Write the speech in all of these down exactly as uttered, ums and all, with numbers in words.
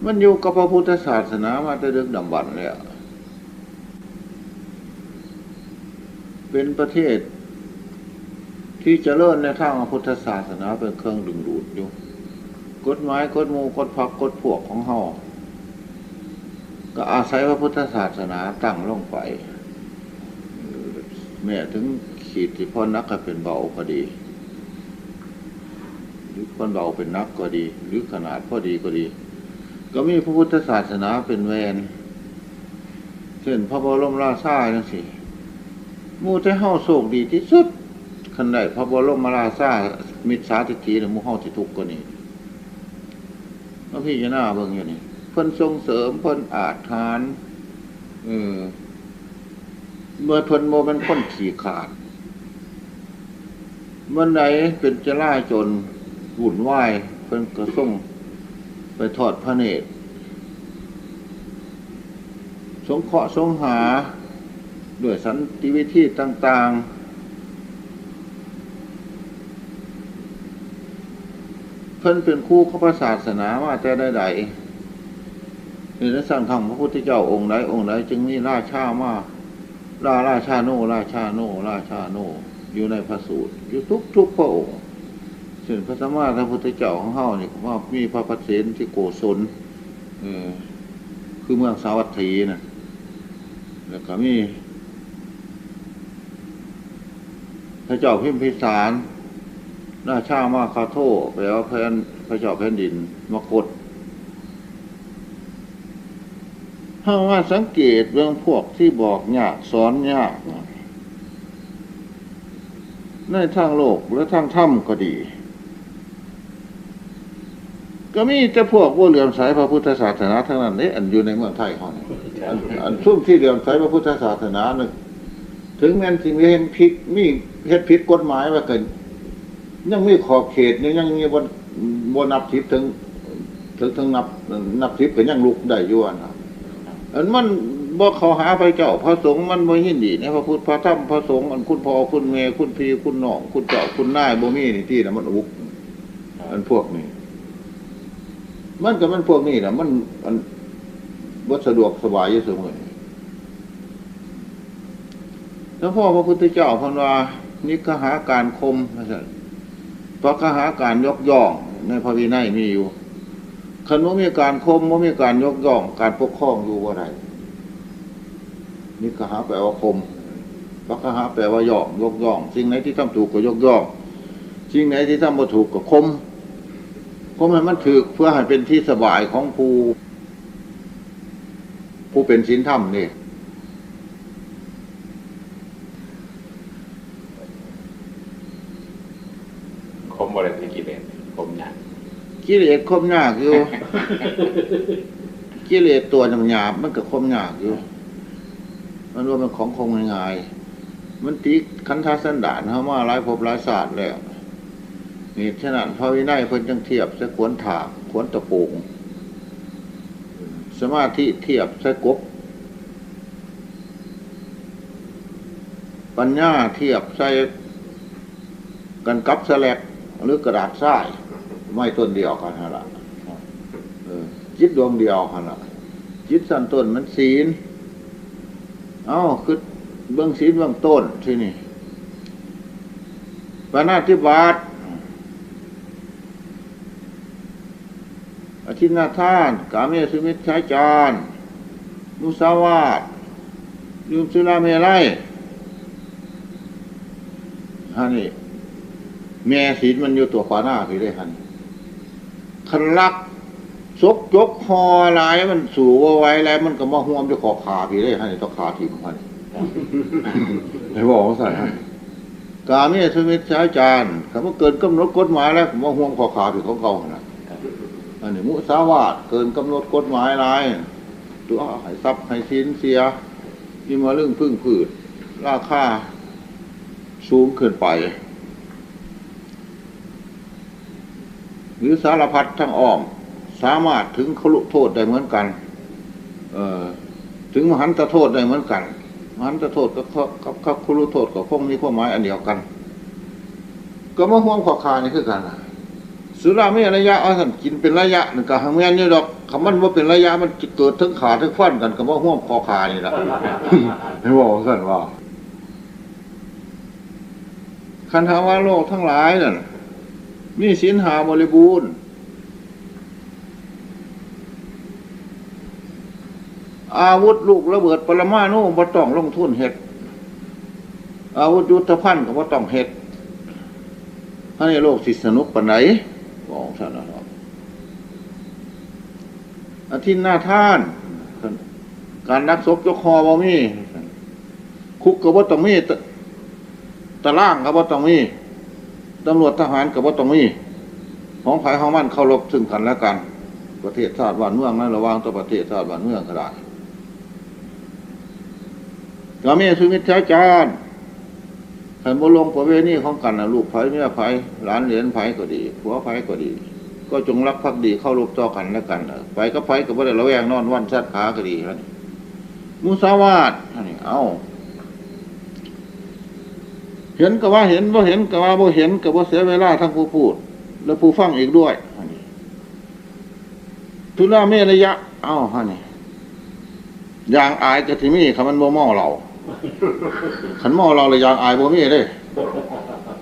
มันอยู่กับพระพุทธศาสนามาแต่ดึกดำบรรพ์แล้ว เป็นประเทศที่เจริญในทางพระพุทธศาสนาเป็นเครื่องดึงดูดอยู่ กฎหมายกฎหมู่กฎพรรคกฎพวกของเฮา ก็อาศัยพระพุทธศาสนาตั้งลงไป แม้ถึงขีดที่ผ่อนหนักให้เป็นเบาก็ดี หรือผ่อนเบาเป็นหนักก็ดี หรือขนาดพอดีก็ดี ก็มีพระพุทธศาสนาเป็นแหวน เช่นพระบรมราชาจังซี้ หมู่แต่เฮาโชคดีที่สุด คันได้พระบรมราชามิจฉาทิฏฐิเนี่ย หมู่เฮาสิทุกข์กว่านี้ มาพิจารณาเบิ่งอยู่นี่ เพิ่นส่งเสริม เพิ่นอาจหาญ เออ เมื่อเพิ่นบ่เป็นคนขี้ขลาด เมื่อใดเป็นจลาจลวุ่นวาย เพิ่นก็ส่งไปทอดพระเนตร สงเคราะห์สงหา ด้วยสันติวิธีต่างๆ เพิ่นเป็นครูของพระศาสนามาแต่ใดๆ นี่นะ สั่งทางพระพุทธเจ้าองค์ใดองค์ใดจึงมีราชามา รา ราชาโน ราชาโน ราชาโน อยู่ในพระสูตร อยู่ทุกๆ พระองค์ เช่นพระสัมมาสัมพุทธเจ้าของเฮานี่ก็ว่ามีพระประเสนที่โกศล เออ คือเมืองสาวัตถีนะ แล้วก็มี พระเจ้าพิมพิสาร ราชามาคาโท แปลว่าแผ่น พระเจ้าแผ่นดินมคธ เฮามาสังเกตเบิ่งพวกที่บอกยากสอนยากนะ ในทางโลกและทางธรรมก็ดี ก็มีแต่พวกบ่เหลื่อมใสพระพุทธศาสนาทั้งนั้นเด้ อันอยู่ในเมืองไทยเฮานี่ อัน อันซุมที่เหลื่อมใสพระพุทธศาสนานี่ ถึงแม้นสิมีเฮ็ดผิด มีเฮ็ดผิดกฎหมายไว้ก็ ยังมีขอบเขตอยู่ ยังมีบ่ บ่นับสิบถึง ถึง ถึงนับ นับสิบก็ยังลุกได้อยู่อะนะ อันมันบ่เข้าหาพระเจ้าพระสงฆ์ มันบ่ยินดีในพระพุทธพระธรรมพระสงฆ์ อันคุณพ่อคุณแม่ คุณพี่คุณน้อง คุณเจ้าคุณนาย บ่มีนี่ตินะ มันอุก อันพวกนี้ มันก็มันพวกนี้นะ มัน อันบ่สะดวกสบายอยู่ซุมื้อนี้ แล้วพ่อพระพุทธเจ้าเพิ่นว่า นิกขหาการข่ม ว่าซั่น ปักขหาการยกย่อง ในพระวินัยมีอยู่ คันบ่มีการข่ม บ่มีการยกย่อง การปกครองอยู่บ่ได้ นิกขหาแปลว่าข่ม ปักขหาแปลว่าย่อง ยกย่อง สิ่งไหนที่ทำถูกก็ยกย่อง สิ่งไหนที่ทำบ่ถูกก็ข่ม ข่มให้มันถูก เพื่อให้เป็นที่สบายของผู้ ผู้เป็นศีลธรรมนี่ ข่มบ่ได้ที่กิเลส ข่มยาก กิเลสข่มยากอยู่ กิเลสตัวหยาบๆ มันก็ข่มยากอยู่ มันว่ามันของข่มง่ายๆ มันติดขันธสันดานเฮามาหลายภพหลายชาติแล้ว นี่ฉะนั้นพระวินัยเพิ่นจึงเทียบใส่ขวนถาก ขวนตะปูง สมาธิเทียบใส่กบ ปัญญาเทียบใส่กันกับสแลกหรือกระดาษทราย ไม้ต้นเดียวกันหั่นล่ะ เออ จิตดวงเดียวหั่นล่ะ จิตชั้นต้นมันศีล เอ้า คือเบิ่งศีลเบื้องต้นที่นี่ ปาณาติบาต อทินนาทาน กาเมสุมิจฉาจาร มุสาวาท ดื่มสุราเมรัย หั่นนี่ แม่ศีลมันอยู่ตัวปาณาพี้เด้หั่น คันลัก สกจกฮอหลายมันสู้บ่ไหวแล้ว มันก็มาห่วมอยู่ข้อขาพี้เด้หั่นนี่ ต้องขาทิ่มหั่นนี่ ให้บอกว่าซั่นหั่น กาเมสุมิจฉาจาร คันมันเกินกำหนดกฎหมายแล้ว ก็มาห่วมข้อขาพี้ของเก่าหั่นน่ะ อันนี้มุสาวาท เกินกำหนดกฎหมายหลาย ตัวให้ทรัพย์ให้สินเสีย นี่มาเรื่องพึ่งพืช ราคาสูงขึ้นไป หรือสารพัดทั้งอ้อม สามารถถึงครุโทษได้เหมือนกัน เอ่อ ถึงมหันตโทษได้เหมือนกัน มหันตโทษกับ กับ กับครุโทษก็คงมีความหมายอันเดียวกัน ก็มาห่วมข้อขานี่คือกันล่ะ สุราเมรยะว่าซั่น กินเป็นระยะนั่นก็หังแม่นอยู่ดอก คันมันบ่เป็นระยะ มันสิเกิดทั้งขาทั้งฟันกัน ก็บ่ร่วมคอขานี่ล่ะ ให้เว้าซั่นว่า คันหากว่าโลกทั้งหลายนั่น มีศีลห้าบริบูรณ์ อาวุธลูกระเบิดปรมาณูบ่ต้องลงทุนเฮ็ด อาวุธยุทโธภัณฑ์ก็บ่ต้องเฮ็ด อันนี้โลกสิสนุกปานใด บอกซั่นนะครับ อทินนาทาน การลักศพยกคอบ่มี คุกก็บ่ต้องมี ต- ตารางก็บ่ต้องมี ตำรวจทหารก็บ่ต้องมี ของไผของมันเคารพซึ่งกันและกัน ประเทศชาติบ้านเมืองในระหว่างต่อประเทศชาติบ้านเมืองก็ได้ กาเมสุมิจฉาจาร คันบ่ลงประเวณีของกันน่ะ ลูกไผเมียไผ หลานเหลนไผก็ดี ผัวไผก็ดี ก็จงรักภักดีเคารพต่อกันและกันน่ะ ไปกับไผก็บ่ได้ระแวงนอนวันสัตว์ขาก็ดี มุสาวาท อันนี้ เอ้า เห็นก็ว่าเห็น บ่เห็นก็ว่าบ่เห็น ก็บ่เสียเวลาทั้งผู้พูด และผู้ฟังอีกด้วย อันนี้ สุราเมรยะ เอ้า อันนี้ อย่างอายก็สิมี คันมันบ่เมาเหล้า คันเมาเหล้าแล้วอย่างอายบ่มีเด้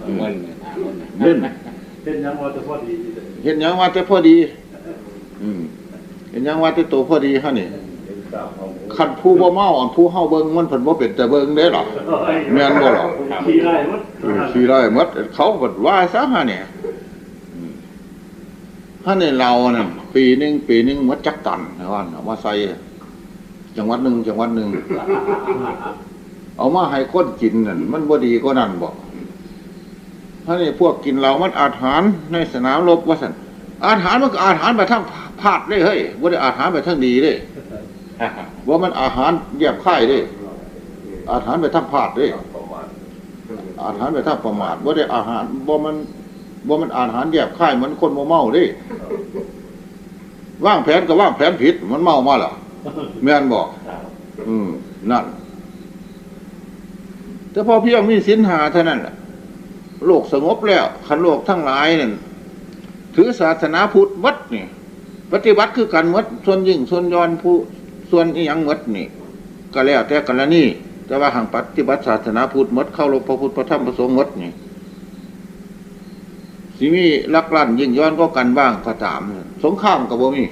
อืม มึน เฮ็ดหยังว่าแต่พอดี เฮ็ดหยังว่าแต่พอดี อืม เฮ็ดหยังว่าแต่โตพอดีหั่นนี่ คันผู้บ่เมา อันผู้เฮาเบิ่งมันเพิ่นบ่เป็นตาเบิ่งเด้ล่ะ แม่นบ่ล่ะ ขี้ร้ายหมด เออ ขี้ร้ายหมด เขาเพิ่นว่าซะหั่นนี่ อืม หั่นนี่เหล้านั่น ปีหนึ่ง ปีหนึ่งหมดจักตัน ว่าเอามาใส่ จังหวัดหนึ่ง จังหวัดหนึ่ง เอามาให้คนกินนั่น มันบ่ดีกว่านั้นบ่ หั่นนี่พวกกินเหล้ามันอาถรรพ์ในสนามรบว่าซั่น อาถรรพ์มันก็อาถรรพ์ไปทางพาดเด้เฮ้ย บ่ได้อาถรรพ์ไปทางดีเด้ ว่ามันอาถรรพ์แยบคายเด้ อาถรรพ์ไปทางพาดเด้ อาถรรพ์ไปทางประมาท บ่ได้อาถรรพ์ บ่มัน บ่มันอาถรรพ์แยบคายเหมือนคนบ่เมาเด้ วางแผนก็วางแผนผิด มันเมามาล่ะ แม่นบ่ ครับ อืม นั่น แต่พอเพียงมีศีลห้าเท่านั้นแหละ โลกสงบแล้ว คันโลกทั้งหลายนั่น ถือศาสนาพุทธหมดนี่ ปฏิบัติคือกันหมด ส่วนยิ่งส่วนยอนผู้ ส่วนอีหยังหมดนี่ ก็แล้วแต่กรณี แต่ว่าหากปฏิบัติศาสนาพุทธหมด เคารพพระพุทธพระธรรมพระสงฆ์หมดนี่ สิมีลักลั่นยิ่งย้อนก็กันบ้างก็ตาม สงครามก็บ่มี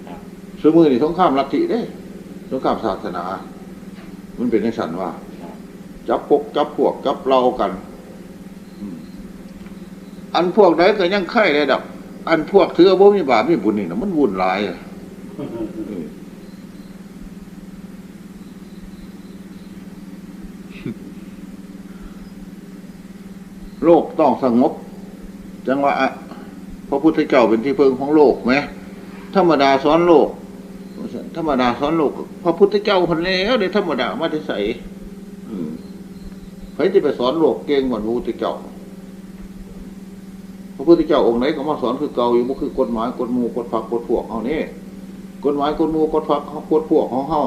ครับ ซุมื้อนี่สงครามลัทธิเด้ สงครามศาสนา มันเป็นจังซั่นว่า ครับ จับพวกจับพวกจับเหล่ากัน อืม อันพวกใดก็ยังไคร้ได้ดอก อันพวกถือว่าบ่มีบาปมีบุญนี่นะ มันวุ่นหลายอะ อืม โลกต้องสงบ จังว่าอะ พระพุทธเจ้าเป็นที่พึ่งของโลกไหม ธรรมดาสอนโลก ธรรมดาสอนโลก พระพุทธเจ้าคนแล้วได้ธรรมดามาแต่ไส อืม ใครที่ไปสอนโลกเก่งกว่าพระพุทธเจ้า พระพุทธเจ้าองค์ไหนก็มาสอนคือเก่าอยู่ บ่คือกฎหมายกฎหมู่กฎพรรคกฎพวกเฮานี่ กฎหมายกฎหมู่กฎพรรคกฎพวกของเฮา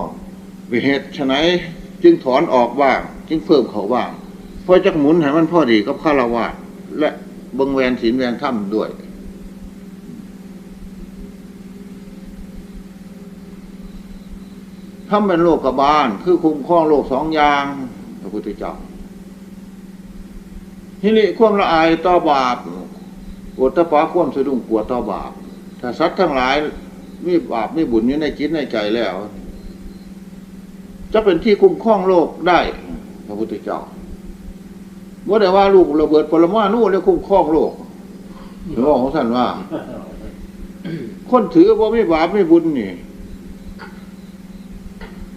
เหตุไฉนจึงถอนออกบ้าง จึงเพิ่มเข้าบ้าง เพราะจักหมุนให้มันพอดีกับฆราวาส และเบิ่งแหวนศีลแหวนธรรมด้วย ธรรมเป็นโลกบาล คือคุ้มครองโลกสองอย่าง พระพุทธเจ้า หิริความละอายต่อบาป โอตตัปปะความสะดุ้งกลัวต่อบาป ถ้าสัตว์ทั้งหลายมีบาปมีบุญอยู่ในจิตในใจแล้ว จะเป็นที่คุ้มครองโลกได้ พระพุทธเจ้า บ่ได้ว่าลูกระเบิดปรมาณูเลยคุ้มครองโลก หลวงของท่านว่า คนถือบ่มีบาปมีบุญนี่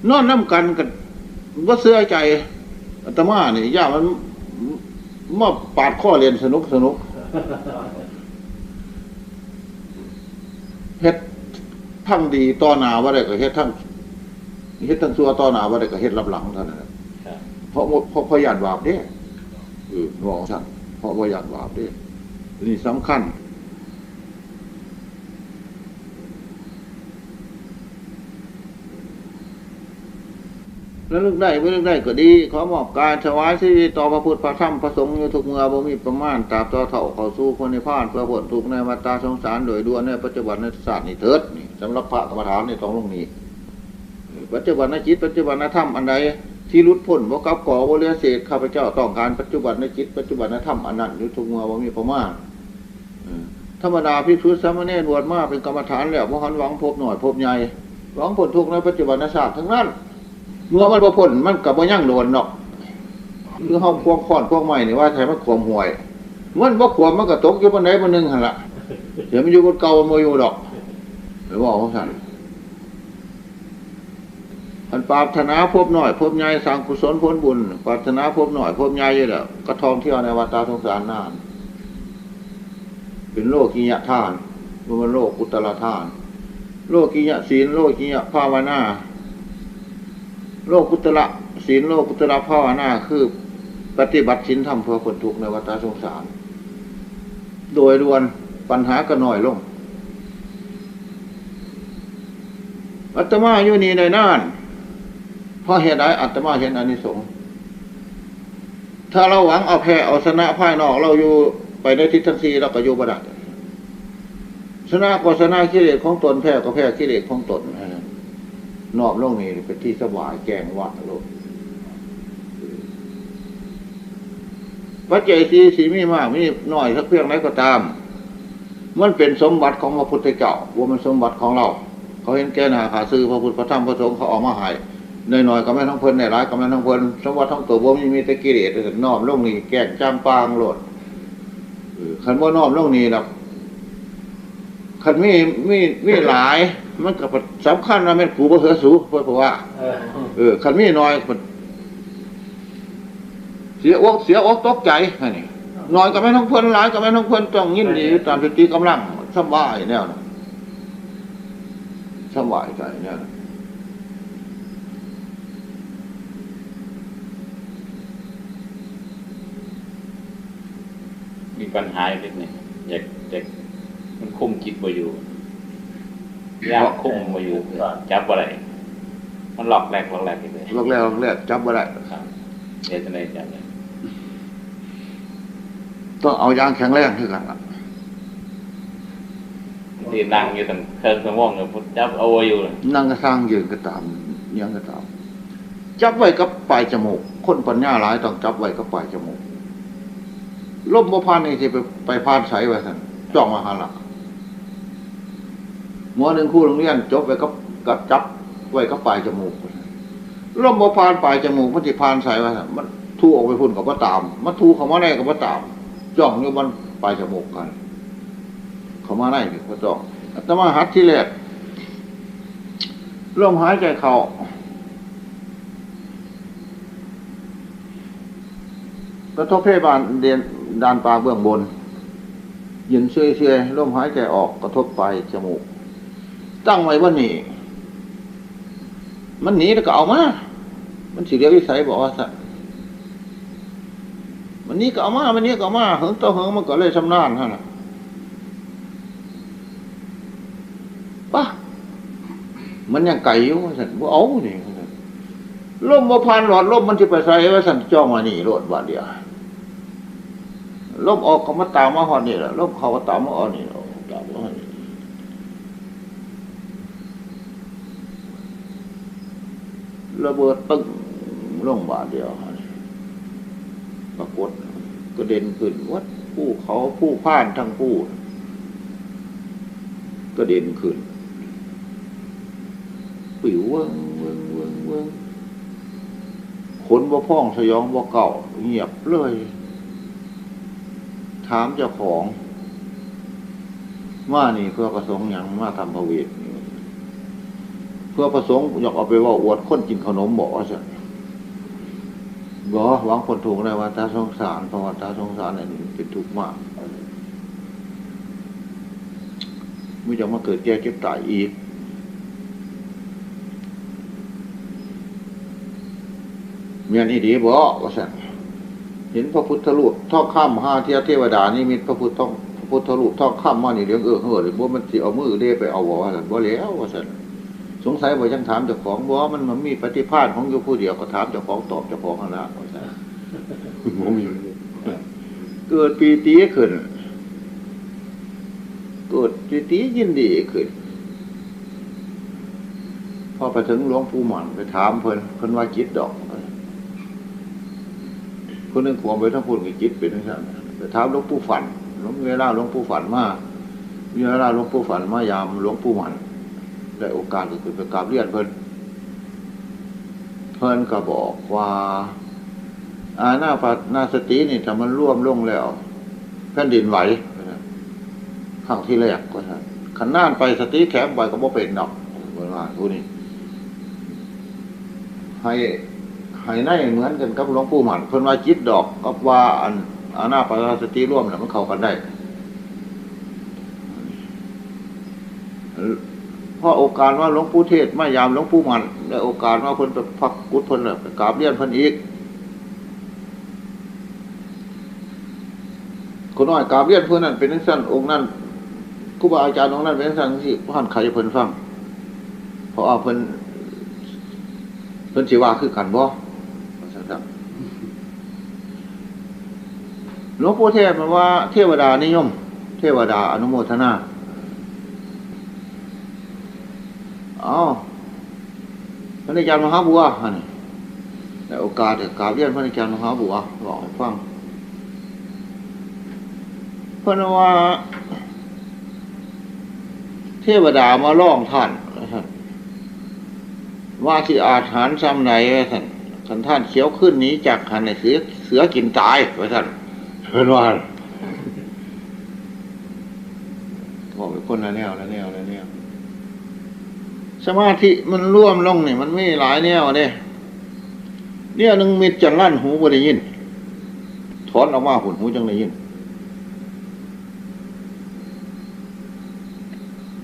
นอนนำกันก็บ่เชื่อใจ อาตมานี่ ย่านมันมาปาดคอเล่นสนุกสนุก เฮ็ดทางดีต่อหน้าบ่ได้ก็เฮ็ดทาง เฮ็ดทางชั่วต่อหน้าบ่ได้ก็เฮ็ดลับหลังเท่านั้นแหละ ครับ เพราะ เพราะ เพราะย่านบาปเด้ เออ ว่าซั่น เพราะว่าย่านบาปเด้ นี่สำคัญ ระลึกได้บ่ระลึกได้ก็ดี ขอมอบกายถวายชีวิตต่อพระพุทธพระธรรมพระสงฆ์อยู่ทุกเมื่อบ่มีประมาณ ตราบต่อเท่าเข้าสู่พระนิพพาน เพื่อพ้นทุกข์ในวัฏฏะสงสารโดยด่วนในปัจจุบันชาตินี้เถิด นี่สำหรับพระกรรมฐานนี่ต้องลงนี้ ปัจจุบันจิต ปัจจุบันธรรมอันใดที่หลุดพ้นบ่กลับก่อบ่เหลือเศษ ข้าพเจ้าต้องการปัจจุบันจิต ปัจจุบันธรรมอันนั้นอยู่ทุกเมื่อบ่มีประมาณ เออ ธรรมดาภิกษุสามเณรบวชมาเป็นกรรมฐานแล้วบ่หันหวังพบน้อยพบใหญ่ หวังพ้นทุกข์ในปัจจุบันชาติทั้งนั้น เมื่อมันบ่พ้นมันก็บ่ยั่งโดนดอก คือเฮาควงค้อนควงไม้นี่ว่าให้มันขวมห้วย มันบ่ขวมมันก็ตกอยู่ปานใดปานหนึ่งหั่นล่ะ เดี๋ยวมันอยู่บนเก่ามันบ่อยู่ดอก ไปเว้าของซั่น อันปรารถนาพบน้อยพบใหญ่ สร้างกุศลผลบุญ ปรารถนาพบน้อยพบใหญ่อยู่แล้ว ก็ท่องเที่ยวในวัฏสงสารนาน เป็นโลกิยทาน บ่แม่นโลกุตตรทาน โลกิยศีล โลกิยภาวนา โลกุตตรศีล โลกุตตรภาวนา คือปฏิบัติศีลธรรมเพื่อพ้นทุกข์ในวัฏสงสาร โดยด่วนปัญหาก็น้อยลง อาตมาอยู่นี่ได้นาน เพราะเหตุใดอาตมาเห็นอานิสงส์ ถ้าเราหวังเอาแพ้เอาชนะภายนอก เราอยู่ไปในทิศทั้งสี่ เราก็อยู่บ่ได้ ชนะก็ชนะกิเลสของตน แพ้ก็แพ้กิเลสของตน น้อมลงนี่เป็นที่สบายแจ้งวะโลด ปัจจัยสี่สิมีมากมีน้อยสักเพียงใดก็ตาม มันเป็นสมบัติของพระพุทธเจ้า บ่แม่นสมบัติของเรา เขาเห็นแก่หน้าค่าซื่อ พระพุทธพระธรรมพระสงฆ์เขาเอามาให้ น้อยๆก็แม่นของเพิ่น หลายๆก็แม่นของเพิ่น สมบัติของตัวบ่มี มีแต่กิเลส น้อมลงนี่แจ้งจ่างป่างโลด เออ คันบ่น้อมลงนี่ดอก คันมี มี มีหลาย มันก็สำคัญว่าแม่นกูบ่เหลือสู เพิ่นว่า เออ เออ คันมีน้อย เสียอก เสียอกตกใจ อันนี้ น้อยก็แม่นของเพิ่น หลายก็แม่นของเพิ่น ต้องยินดีตามสติกำลัง สำบายแนวนั้น สำบายใจแนวนั้น มีปัญหาอยู่นิดหนึ่ง อยาก อยาก มันคุมจิตบ่อยู่ ยากคุมบ่อยู่ จับบ่ได้ มันหลอกแหลกหลอกแหลกอยู่เลย หลอกแหลกหลอกแหลก จับบ่ได้ ครับ เดี๋ยวจะได้จับได้ ต้องเอาอย่างแข็งแรงคือกันล่ะ ที่นั่งอยู่ตั้งครึ่งชั่วโมงเนี่ยพุทธจับเอาไว้อยู่เลย นั่งก็สร้าง ยืนก็ตาม ยังก็ตาม จับไว้กับปลายจมูก คนปัญญาหลายต้องจับไว้กับปลายจมูก ลมบ่ผ่านนี่สิไป ไปผ่านไสว่าซั่น จ้องมาหั่นล่ะ หมอหนึ่งครูโรงเรียนจบไว้กับ กับจับไว้กับปลายจมูก ลมบ่ผ่านปลายจมูก มันสิผ่านไสว่าซั่น มันทูออกไปพุ่นก็บ่ตาม มันทูเข้ามาในก็บ่ตาม จ้องอยู่มันปลายจมูกกัน เข้ามาในนี่บ่จ้อง อาตมาหัดทีแรก ลมหายใจเข้า กระทบเพดานเด่น ด้านปากเบื้องบน เย็นเฉยๆ ลมหายใจออกกระทบปลายจมูก ตั้งไว้บ่หนี มันหนีแล้วก็เอามา มันสิเหลือวิสัยบอกว่าซั่น มันหนีก็เอามา มันหนีก็เอามา เหิงต่อเหิงมันก็เลยชำนาญหั่นน่ะ ปะ มันยังไกลอยู่ว่าซั่น บ่เอานี่ว่าซั่น ลมบ่ผ่านหลอดลมมันสิไปไสว่าซั่น จ้องว่านี่โลดบาดเดียว ลมออกก็มาตามมาฮอดนี่แหละ ลมเข้าก็ตามมาฮอดนี่ ออกตามมาฮอดนี่ ระเบิดตึ้งลงบาดเดียว ปรากฏกระเด็นขึ้นหมด ภูเขา ภูพานทั้งภู กระเด็นขึ้น ปิวเวิ้งเวิ้งเวิ้งเวิ้ง ขนบ่พองสยองบ่เก่า เงียบเลย ถามเจ้าของ มานี่เพื่อประสงค์หยัง มาทำพระเวทนี่ เพื่อประสงค์อยากเอาไปเว้าอวดคนกินขนมบ่ว่าซั่น บ่ หวังพ้นทุกข์ในวัฏสงสาร เพราะวัฏสงสารอันนี้มันเป็นทุกข์มาก บ่อยากมาเกิดแก่เจ็บตายอีก แม่นอีหลีบ่ ว่าซั่น เห็นพระพุทธรูปทองคำ ห้าเทื่อเทวดานิมิตพระพุทธทอง พระพุทธรูปทองคำมานี่เหลืองเอิ้งเหิ่งเลย บ่แม่นสิเอามือเดไปเอาบ่ ว่าซั่น บ่แล้ว ว่าซั่น สงสัยว่ายังถามเจ้าของบ่ มันมันมีปฏิภาณของอยู่ผู้เดียว ก็ถามเจ้าของตอบเจ้าของนั่นละ ว่าซั่น บ่มี เกิดปีติขึ้น เกิดปีติยินดีขึ้น พอไปถึงหลวงปู่หมั่นไปถามเพิ่น เพิ่นว่าจิตดอก คนหนึ่งขวมไปทั้งพูนกับจิตเป็นทั้งนั้น ไปถามหลวงปู่ฝัน หลวงเวลาหลวงปู่ฝันมา มีเวลาหลวงปู่ฝันมายามหลวงปู่หมั่น ได้โอกาสก็ขึ้นไปกราบเรียนเพิ่น เพิ่นก็บอกว่า อานาปานสตินี่ถ้ามันรวมลงแล้ว แผ่นดินไหว ครั้งที่แรกว่าซั่น คันนานไปสติแข็งไปก็บ่เป็นดอก เพิ่นว่าผู้นี้ ให้ ให้ในเหมือนกันกับหลวงปู่หมั่น เพิ่นว่าจิตดอกกับว่าอันอานาปานสติรวมน่ะมันเข้ากันได้ พอโอกาสว่าหลวงปู่เทศน์มายามหลวงปู่หมั่น ได้โอกาสว่าเพิ่นไปพักกุฏิเพิ่นน่ะ ไปกราบเรียนเพิ่นอีก คนน้อยกราบเรียนเพิ่นนั่นเป็นจังซั่น องค์นั้น ครูบาอาจารย์องค์นั้นเป็นจังซั่นจังซี่ บ่ทันไขเพิ่นฟัง เพราะว่าเพิ่น เพิ่นสิว่าคือกันบ่ ว่าซั่นครับ หลวงปู่เทศน์มันว่าเทวดานิยม เทวดาอนุโมทนา เอ้า พระอาจารย์มหาบัวหั่น ได้โอกาสได้กราบเรียนพระอาจารย์มหาบัว บอกให้ฟัง เพิ่นว่า เทวดามาร้องท่าน ว่าซั่น ว่าสิอาถรรพ์ส่ำใด ว่าซั่น คันท่านเขียวขึ้นหนีจากหั้นน่ะ เสือ เสือกินตาย ว่าซั่น เพิ่นว่า บอกเป็นคนละแนว ละแนว ละแนว สมาธิมันรวมลงนี่ มันมีหลายแนวเด้ แนวหนึ่งมิจฉาลันหูบ่ได้ยิน ถอนออกมาพุ้นหูจั่งได้ยิน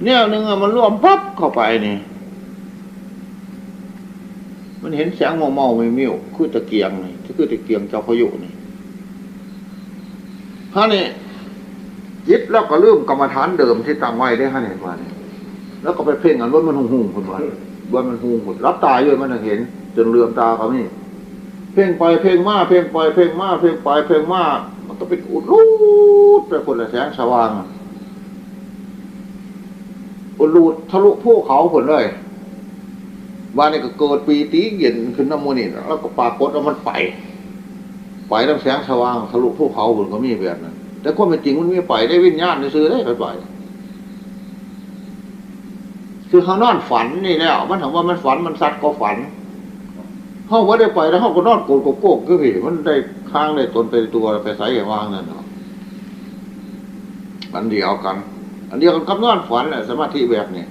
แนวหนึ่งอะมันรวมปั๊บเข้าไปนี่ มันเห็นแสงเมาๆ มิวๆ คือตะเกียงนี่ คือตะเกียงเจ้าพายุนี่ ฮะนี่ จิตเราก็ลืมกรรมฐานเดิมที่ตั้งไว้เด้ ฮะนี่ ว่านี่ แล้วก็ไปเพ่งอันว่ามันฮุ่งๆ พุ้นว่า ว่ามันฮุ่งพุ้น หลับตาอยู่มันยังเห็น จนลืมตาก็มี เพ่งไปเพ่งมา เพ่งไปเพ่งมา เพ่งไปเพ่งมา มันก็เป็นอุดรูดไปพุ้นละ แสงสว่าง อุดรูดทะลุภูเขาพุ้นเลย ว่านี่ก็เกิดปีติเย็นขึ้นนำหมู่นี่ แล้วก็ปรากฏว่ามันไป ไปนำแสงสว่างทะลุภูเขาพุ้นก็มีแบบนั้น แต่ความเป็นจริงมันมีไปได้วิญญาณซื่อๆ ได้ไปไป คือเฮานอนฝันนี่แล้ว มันถามว่ามันฝัน มันสัตว์ก็ฝัน เฮาบ่ได้ไปแล้ว เฮาก็นอนโกนโกกๆ คือพี่ มันได้ค้างได้ตนไปตัว ไปไสวางนั่นเนาะ อันเดียวกัน อันเดียวกันกับนอนฝันแหละ สมาธิแบบนี้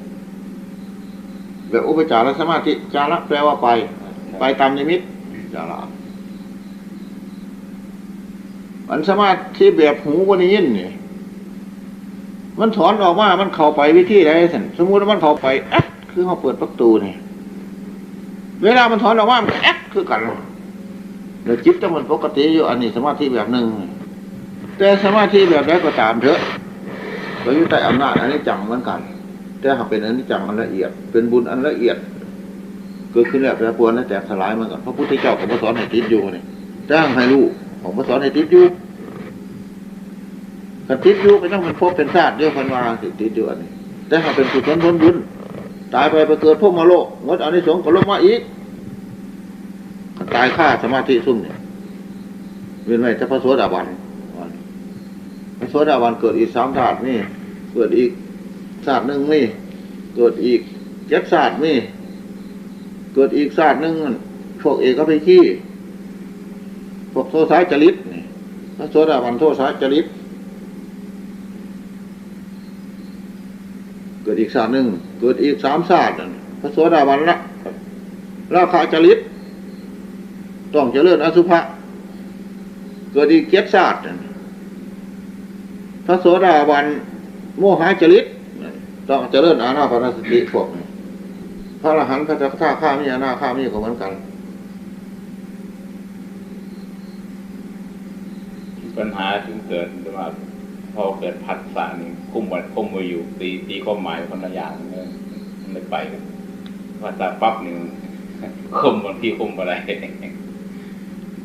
แบบอุปจารสมาธิ จาระแปลว่าไป ไปตามนิมิต จาระ อันสมาธิแบบหูบ่ได้ยินนี่ มันถอนออกมา มันเข้าไปวิธีใดซั่น สมมุติว่ามันเข้าไป แอ๊ด คือเฮาเปิดประตูนี่ เวลามันถอนออกมา มันก็แอ๊ดคือกัน แล้วจิตจั่งมันปกติอยู่ อันนี้สมาธิแบบหนึ่ง แต่สมาธิแบบใดก็ตามเถอะ ก็อยู่ใต้อำนาจอนิจจังเหมือนกัน แต่หากเป็นอนิจจังอันละเอียด เป็นบุญอันละเอียด เกิดขึ้นแล้วแปรปรวนและแตกสลายเหมือนกัน พระพุทธเจ้าก็บ่สอนให้ติดอยู่นี่ แต่ให้รู้ ของบ่สอนให้ติดอยู่ คันติดอยู่ก็ยังเป็นภพเป็นชาติเดียวกันว่าสิติดอยู่อันนี้ แต่หากเป็นกุศลผลบุญ ตายไปไปเกิดพรหมโลก หมดอานิสงส์ก็ลงมาอีก คันตายคาสมาธิซุ่มนี่ เว้นไว้แต่พระโสดาบัน พระโสดาบันเกิดอีกสามชาติมี เกิดอีกชาติหนึ่งมี เกิดอีกเจ็ดชาติมี เกิดอีกชาติหนึ่งนั่น พวกเอกคคี พวกโทสาจริตนี่ พระโสดาบันโทสาจริต เกิดอีกชาติหนึ่ง เกิดอีกสามชาตินั่น พระโสดาบันละ ราคะจริต ต้องเจริญอสุภะ เกิดอีกเจ็ดชาตินั่น พระโสดาบันโมหะจริต ต้องเจริญอานาปานสติพวกนี้ พระอรหันต์ พระสกทาคามี อนาคามีก็เหมือนกัน ปัญหาจึงเกิดว่า พอเกิดผัสสะนี่ คุมไว้ คุมไว้อยู่ ตี ตีความหมายคนละอย่างเลย มันไม่ไปกัน ภาษาปั๊บนี่ คุมบางทีคุมบ่ได้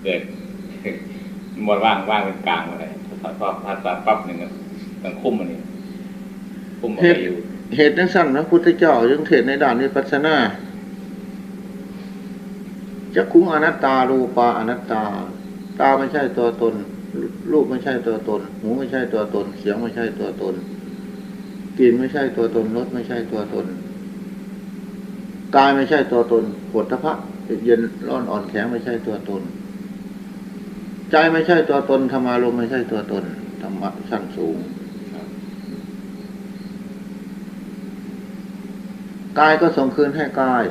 เกิด บ่ว่าง ว่างเป็นกลางบ่ได้ ภาษา ภาษาปั๊บนี่ต้องคุมมันนี่ คุมบ่ เห ได้ ตุ อยู่ เหตุจั่งซั้น พระพุทธเจ้าจึงเทศน์ในด้านวิปัสสนา จักขุงอนัตตา รูปาอนัตตา ตาไม่ใช่ตัวตน รูปไม่ใช่ตัวตน หูไม่ใช่ตัวตน เสียงไม่ใช่ตัวตน กลิ่นไม่ใช่ตัวตน รสไม่ใช่ตัวตน กายไม่ใช่ตัวตน โผฏฐัพพะ เย็นร้อนอ่อนแข็งไม่ใช่ตัวตน ใจไม่ใช่ตัวตน ธรรมารมณ์ไม่ใช่ตัวตน ธรรมะชั้นสูง กายก็ส่งคืนให้กาย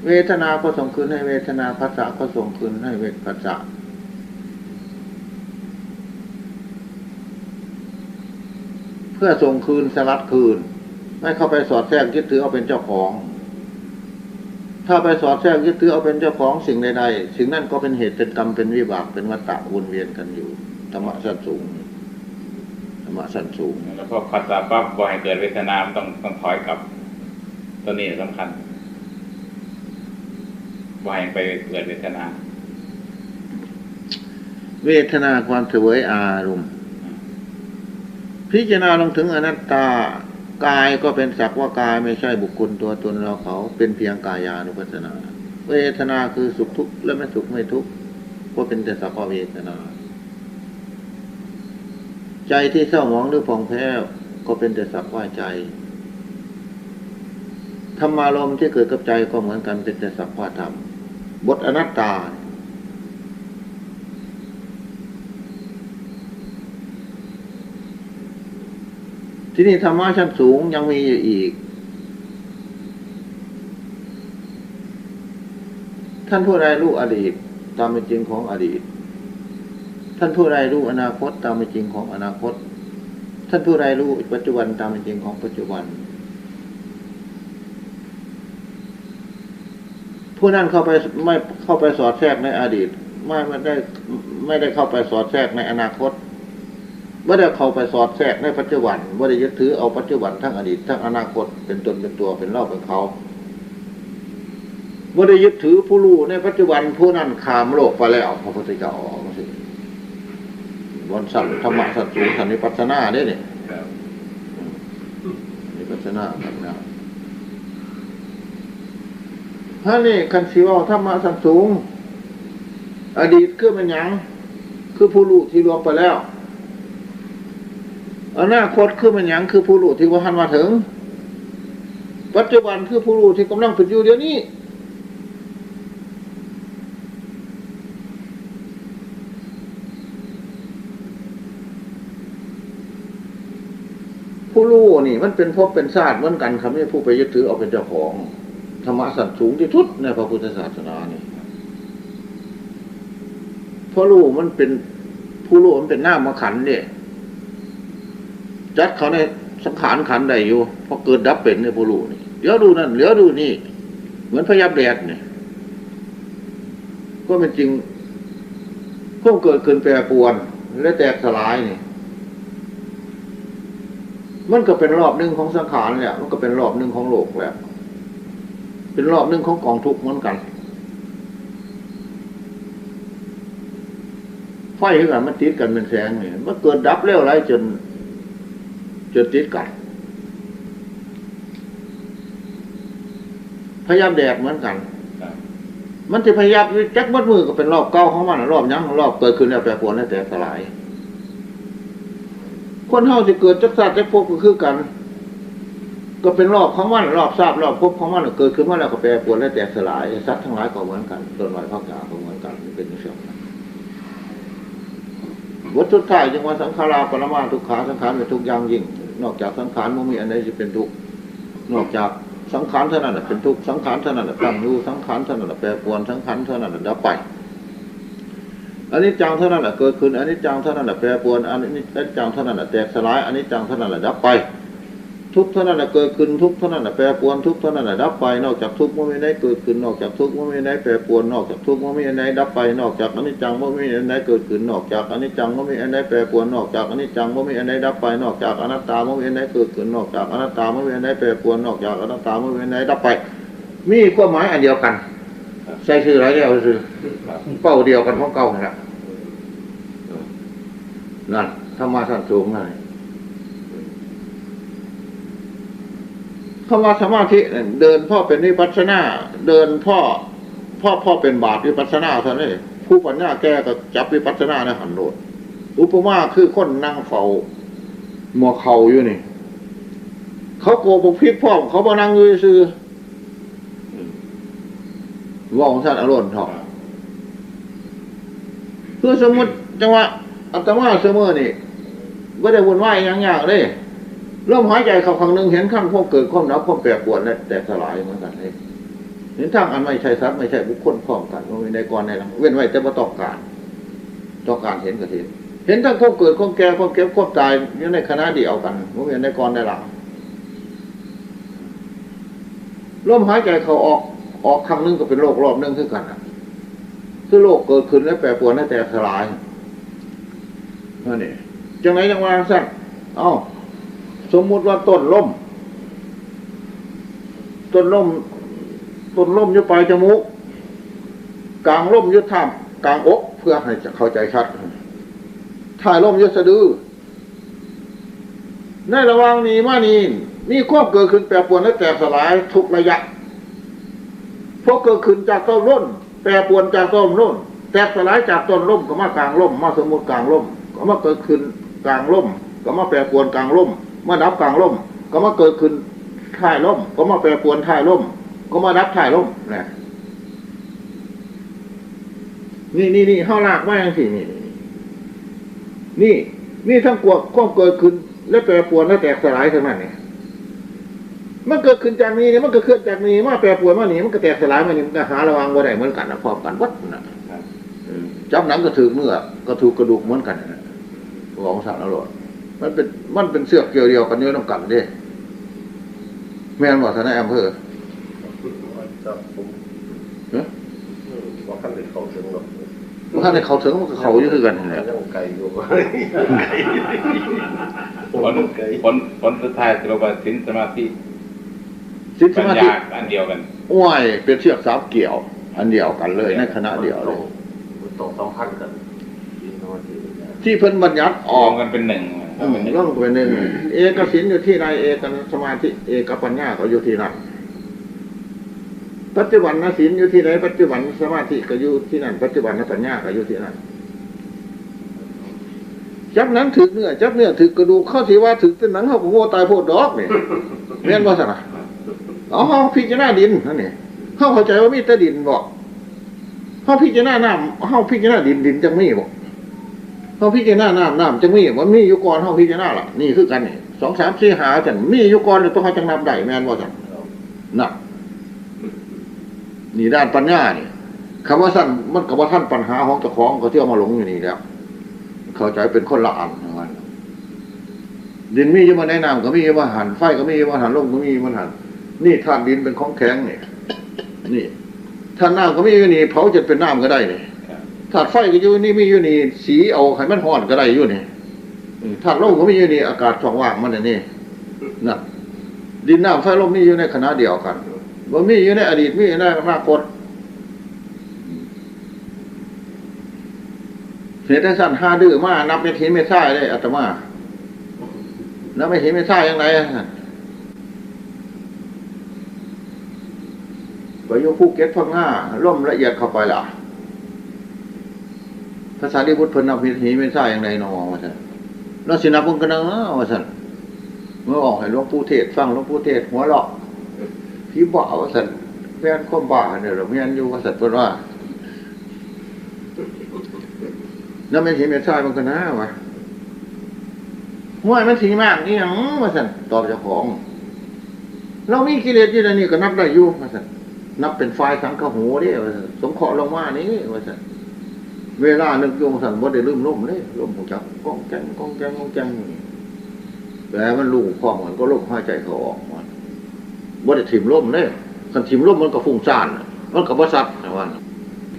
เวทนาก็ส่งคืนให้เวทนา ผัสสะก็ส่งคืนให้เวท ผัสสะ เพื่อส่งคืน สลัดคืน ไม่เข้าไปสอดแทรกยึดถือเอาเป็นเจ้าของ ถ้าไปสอดแทรกยึดถือเอาเป็นเจ้าของสิ่งใดๆ สิ่งนั้นก็เป็นเหตุเป็นกรรมเป็นวิบากเป็นวัฏฏะวนเวียนกันอยู่ ธรรมะชั้นสูง ธรรมะชั้นสูง แล้วพอผัสสะปั๊บ บ่ให้เกิดเวทนา มันต้อง ต้องถอยกลับ ตัวนี้สำคัญ บ่ให้ไปเกิดเวทนา เวทนาความเสวยอารมณ์ พิจารณาลงถึงอนัตตา กายก็เป็นสักว่ากาย ไม่ใช่บุคคลตัวตนเราเขา เป็นเพียงกายานุปัสสนา เวทนาคือสุขทุกข์และไม่สุขไม่ทุกข์ ก็เป็นแต่สักว่าเวทนา ใจที่เศร้าหมองหรือผ่องแผ้ว ก็เป็นแต่สักว่าใจ ธรรมารมณ์ที่เกิดกับใจก็เหมือนกัน เป็นแต่สักว่าธรรม บทอนัตตา ที่นี่ธรรมะชั้นสูงยังมีอยู่อีก ท่านผู้ใดรู้อดีตตามเป็นจริงของอดีต ท่านผู้ใดรู้อนาคตตามเป็นจริงของอนาคต ท่านผู้ใดรู้ปัจจุบันตามเป็นจริงของปัจจุบัน ผู้นั้นเข้าไป ไม่เข้าไปสอดแทรกในอดีต ไม่ ไม่ได้ ไม่ได้เข้าไปสอดแทรกในอนาคต บ่ได้เข้าไปสอดแทรกในปัจจุบัน บ่ได้ยึดถือเอาปัจจุบันทั้งอดีตทั้งอนาคตเป็นตนเป็นตัวเป็นเราเป็นเขา บ่ได้ยึดถือผู้รู้ในปัจจุบัน ผู้นั้นข้ามโลกไปแล้ว พระพุทธเจ้าบอกจังซี้ บนชั้นธรรมะชั้นสูง ชั้นวิปัสสนาเด้นี่ ครับ วิปัสสนาครับนะ ท่านนี่คันสิเว้าธรรมะชั้นสูง อดีตคือแม่นหยัง คือผู้รู้ที่ล่วงไปแล้ว อนาคตคือแม่นหยัง คือผู้รู้ที่บ่ทันมาถึง ปัจจุบันคือผู้รู้ที่กำลังเป็นอยู่เดี๋ยวนี้ ผู้รู้นี่มันเป็นภพเป็นชาติเหมือนกัน คันมีผู้ไปยึดถือเอาเป็นเจ้าของ ธรรมะชั้นสูงที่สุดในพระพุทธศาสนานี่ เพราะรู้มันเป็น ผู้รู้มันเป็นนามขันธ์เนี่ย จัดเข้าในสังขารขันธ์ได้อยู่ เพราะเกิดดับเป็นเนี่ยผู้รู้นี่ เหลียวดูนั่น เหลียวดูนี่ เหมือนพยับแดดนี่ ก็เป็นจริง ความเกิดขึ้นแปรปรวน และแตกสลายนี่ มันก็เป็นรอบหนึ่งของสังขารแหละ มันก็เป็นรอบหนึ่งของโลกแหละ เป็นรอบหนึ่งของกองทุกข์เหมือนกัน ไฟคือกัน มันติดกันเป็นแสงนี่ มันเกิดดับเร็วหลายจน จนติดกัน พยับแดดเหมือนกัน ครับ มันสิพยับอยู่จักมัดมือก็เป็นรอบเก่าของมัน รอบหยัง รอบเกิดขึ้นแล้วแปรปรวนแล้วแตกสลาย คนเฮาสิเกิดจักชาติจักภพก็คือกัน ก็เป็นรอบของมัน รอบชาติรอบภพของมัน เกิดขึ้นมาแล้วก็แปรปรวนและแตกสลาย สัตว์ทั้งหลายก็เหมือนกัน ต้นไม้ผักหญ้าก็เหมือนกัน มันเป็นจังซั่น บทสุดท้ายจึงว่า สังขาราปรมาทุกขา สังขารเป็นทุกข์อย่างยิ่ง นอกจากสังขารบ่มีอันใดสิเป็นทุกข์ นอกจากสังขารเท่านั้นแหละเป็นทุกข์ สังขารเท่านั้นแหละตั้งอยู่ สังขารเท่านั้นแหละแปรปรวน สังขารเท่านั้นแหละดับไป อนิจจังเท่านั้นแหละเกิดขึ้น อนิจจังเท่านั้นแหละแปรปรวน อนิจจังเท่านั้นแหละแตกสลาย อนิจจังเท่านั้นแหละดับไป ทุกข์เท่านั้นแหละเกิดขึ้น ทุกข์เท่านั้นแหละแปรปรวน ทุกข์เท่านั้นแหละดับไป นอกจากทุกข์บ่มีอันใดเกิดขึ้น นอกจากทุกข์บ่มีอันใดแปรปรวน นอกจากทุกข์บ่มีอันใดดับไป นอกจากอนิจจังบ่มีอันใดเกิดขึ้น นอกจากอนิจจังบ่มีอันใดแปรปรวน นอกจากอนิจจังบ่มีอันใดดับไป นอกจากอนัตตาบ่มีอันใดเกิดขึ้น นอกจากอนัตตาบ่มีอันใดแปรปรวน นอกจากอนัตตาบ่มีอันใดดับไป มีความหมายอันเดียวกัน ใส่ชื่อหลายแล้วซื่อ เป้าเดียวกันของเก่าหั่นละ นั่น ธรรมะชั้นสูงนั่น คำว่าสมาธิเนี่ยเดินพ่อเป็นวิปัสสนา เดินพ่อ พ่อ พ่อเป็นบาทวิปัสสนาเท่านั้นเอง ผู้ปัญญาแก่ก็จับวิปัสสนาในหันโลด อุปมาคือคนนั่งเฝ้าหม้อข้าวอยู่นี่ เขาโกบกพริกพร้อม เขาบ่นั่งอยู่ซื่อ เว้าของท่านอารมณ์เถาะ คือสมมุติจังหวะอาตมาเสมอนี่ บ่ได้วุ่นวายหยังยากเด้ ลมหายใจเข้าข้างหนึ่ง เห็นทั้งความเกิด ความดับ ความแปรปรวน และแตกสลายเหมือนกันเด้ เห็นทั้งอันไม่ใช่สัตว์ ไม่ใช่บุคคลพร้อมกัน บ่มีในก่อนในหลัง เว้นไว้แต่บ่ต้องการ ต้องการเห็นก็เห็น เห็นทั้งความเกิด ความแก่ ความเจ็บ ความตาย อยู่ในขณะเดียวกัน บ่มีในก่อนในหลัง ลมหายใจเข้าออก ออกครั้งหนึ่งก็เป็นโลกรอบหนึ่งคือกันน่ะ คือโลกเกิดขึ้นและแปรปรวนและแตกสลาย นั่นเอง จังไหนจังว่าซั่น เอ้า สมมุติว่าต้นลม ต้นลม ต้นลมอยู่ปลายจมูก กลางลมอยู่ท่ามกลางอก เพื่อให้จะเข้าใจชัด ท้ายลมอยู่สะดือ ในระหว่างนี้มานี้ มีความเกิดขึ้นแปรปรวนและแตกสลายทุกระยะ พอเกิดขึ้นจากต้นลม แปรปรวนจากต้นลม แตกสลายจากต้นลม ก็มากลางลม มาสมมุติกลางลม ก็มาเกิดขึ้นกลางลม ก็มาแปรปรวนกลางลม มาดับกลางลม ก็มาเกิดขึ้นท้ายลม ก็มาแปรปรวนท้ายลม ก็มาดับท้ายลม นะ นี่ นี่ นี่ เฮาลากมาจังซี่ นี่ นี่ นี่ นี่ มีทั้งกวก ความเกิดขึ้น และแปรปรวน และแตกสลายทั้งนั้นนี่ มันเกิดขึ้นจากนี้นี่ มันก็เคลื่อนจากนี้ มาแปรปรวนมานี่ มันก็แตกสลายมานี่ มันก็หาระวังบ่ได้เหมือนกันนะ พร้อมกันหมดนะ เออ จับหนังก็ถืกเนื้อ ก็ถืกกระดูกเหมือนกันนะ ของสารอร่อย มันเป็น มันเป็นเสือกเกี่ยวเดียวกันอยู่นำกันเด้ แม่นบ่ ท่านนายอำเภอ ครับผม ฮะ อืม บ่ทันได้เข้าถึงหรอก บ่ทันได้เข้าถึง มันก็เข้าอยู่คือกันนั่นแหละ ยังไกลอยู่ ผล ผล ผลสุดท้ายสรุปว่าศีลสมาธิ ศีลสมาธิ ปัญญาอันเดียวกัน โอ้ย เป็นเชือกสามเกี่ยว อันเดียวกันเลย ในขณะเดียวเลย มันต้อง มันต้องสัมพันธ์กัน ศีลสมาธิปัญญา ที่เพิ่นบัญญัติออก รวมกันเป็นหนึ่ง อืม รวมกันเป็นหนึ่ง เอกศีลอยู่ที่ใด เอกสมาธิ เอกปัญญาก็อยู่ที่นั่น ปัจจุบันนศีลอยู่ที่ใด ปัจจุบันสมาธิก็อยู่ที่นั่น ปัจจุบันนปัญญาก็อยู่ที่นั่น จับหนังถืกเนื้อ จับเนื้อถืกกระดูก เขาสิว่าถืกแต่หนัง เขาก็โง่ตายโพดดอกนี่ แม่นบ่ซั่นน่ะ เอา เฮาพิจารณาดินนั่นนี่ เฮาเข้าใจว่ามีแต่ดินบ่ เฮาพิจารณาน้ำ เฮาพิจารณาดิน ดินจังมีบ่ เฮาพิจารณาน้ำ น้ำจังมีบ่ มันมีอยู่ก่อนเฮาพิจารณาล่ะ นี่คือกันนี่ สอง สาม สี่ ห้า ซั่น มีอยู่ก่อนแล้วตัวเฮาจังนับได้ แม่นบ่ซั่น น่ะ นี่ด้านปัญญานี่ คำว่าซั่น มันก็บ่ทันปัญหาของเจ้าของ ก็เที่ยวมาหลงอยู่นี่แล้ว เข้าใจเป็นคนละอันว่า ดินมีอยู่บ่ใน น้ำก็มีอยู่บ่หั่น ไฟก็มีอยู่บ่หั่น ลมก็มีอยู่บ่หั่น นี่ธาตุดินเป็นของแข็งนี่ นี่ ธาตุน้ำก็มีอยู่นี่ เผาจนเป็นน้ำก็ได้นี่ ธาตุไฟก็อยู่นี่ มีอยู่นี่ สีเอาให้มันร้อนก็ได้อยู่นี่ อืม ธาตุลมก็มีอยู่นี่ อากาศช่องว่างมันอันนี้ น่ะ ดินน้ำไฟลมมีอยู่ในขณะเดียวกัน บ่มีอยู่ในอดีต มีอยู่ในอนาคต เหตุจั่งซั้น หาดื้อมานับเม็ดหินเม็ดทรายเลย อาตมา นับเม็ดหินเม็ดทรายจั่งใด ไปอยู่ภูเก็ตพังงา ลมละเอียดเข้าไปล่ะ พระสารีบุตรเพิ่นนับเม็ดหินเม็ดทรายจั่งใดหนอ ว่าซั่น ลาวสินับเบิ่งกันนะ ว่าซั่น เมื่อออกให้หลวงปู่เทศน์ฟัง หลวงปู่เทศน์หัวเราะ ผีบ้า ว่าซั่น แม่นความบ้าเนี่ยเหรอ แม่นอยู่ ว่าซั่นเพิ่นว่า นับเม็ดหินเม็ดทรายมันก็นะวะ ห้วยมันสิมากอีหยัง ว่าซั่น ตอบเจ้าของ เรามีกิเลสอยู่ในนี้ก็นับได้อยู่ ว่าซั่น นับเป็นฝ่ายสังคโหเด้ ว่าซั่น สงเคราะห์ลงมานี่ ว่าซั่น เวลานึกอยู่ซั่น บ่ได้ลืมลมเด้ ลมฮู้จักก้องแก้ง ก้องแก้ง ก้องแก้งอยู่นี่ แต่มันรู้พร้อมกันก็ลมหายใจเข้าออกมัน บ่ได้ถิ่มลมเด้ คันถิ่มลมมันก็ฟุ้งซ่านน่ะ มันก็บ่สัตย์นะว่าน่ะ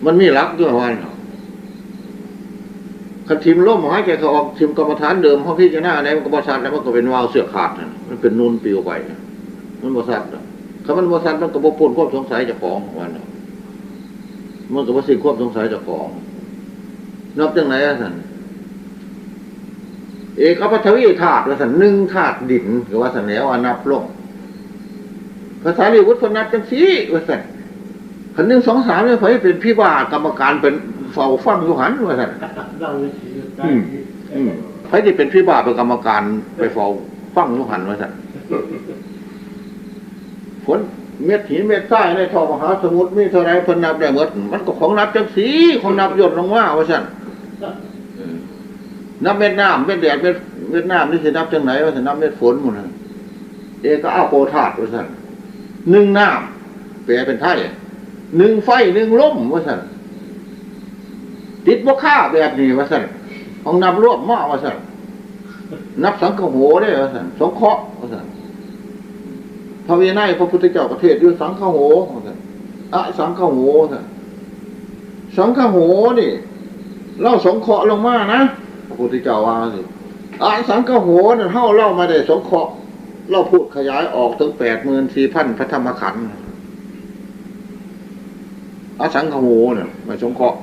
มันมีหลักอยู่ว่าน่ะ คันถิ่มลมหายใจเข้าออก ถิ่มกรรมฐานเดิม เฮาพิจารณาได้ มันก็บ่สัตย์แล้ว มันก็เป็นวาล์วเสื้อขาดน่ะ มันเป็นนูนปิวไปน่ะ มันบ่สัตย์น่ะ ถ้ามันบ่สัตว์มันก็บ่พ้นความสงสัยเจ้าของว่าน่ะ มันก็บ่สิ้นความสงสัยเจ้าของ นับจังไหนอะท่าน เอกปฐวีธาตุว่าซั่น หนึ่งธาตุดิน ก็ว่าซั่นแล้ว ว่านับลง ภาษาลีบุตรเพิ่นนับจังซี่ ว่าซั่น คันหนึ่ง สอง สาม เนี่ย ไผเป็นผีบ้ากรรมการเป็นเฝ้าฟังอยู่หั่น ว่าซั่น อืม อืม ไผสิเป็นผีบ้าเป็นกรรมการไปเฝ้าฟังอยู่หั่น ว่าซั่น ฝน เม็ดหินเม็ดทรายในท่อมหาสมุทรมีเท่าไรเพิ่นนับได้หมด มันก็ของนับจังซี่ ของนับย่นลงมา ว่าซั่น อืม นับเม็ดน้ำ เม็ดแดด เม็ด เม็ดน้ำนี่สินับจังไหน ว่าซั่น นับเม็ดฝนหมดน่ะ เอกอาโปธาตุ ว่าซั่น หนึ่งน้ำ แปลเป็นไทย หนึ่งไฟ หนึ่งลม ว่าซั่น ติดบ่คาแบบนี้ ว่าซั่น ของนับรวมมา ว่าซั่น นับสังคโหเด้ ว่าซั่น สงเคราะห์ ว่าซั่น พระวินัยพระพุทธเจ้าก็เทศน์อยู่สังคโห ว่าซั่น อสังคโห ว่าซั่น สังคโหนี่ ลาวสงเคราะห์ลงมานะ พระพุทธเจ้าว่าสิ อสังคโหนั่น เฮา ลาวไม่ได้สงเคราะห์ ลาวพูดขยายออกถึงแปดหมื่นสี่พันพระธรรมขันธ์ อสังคโหน่ะ ไม่สงเคราะห์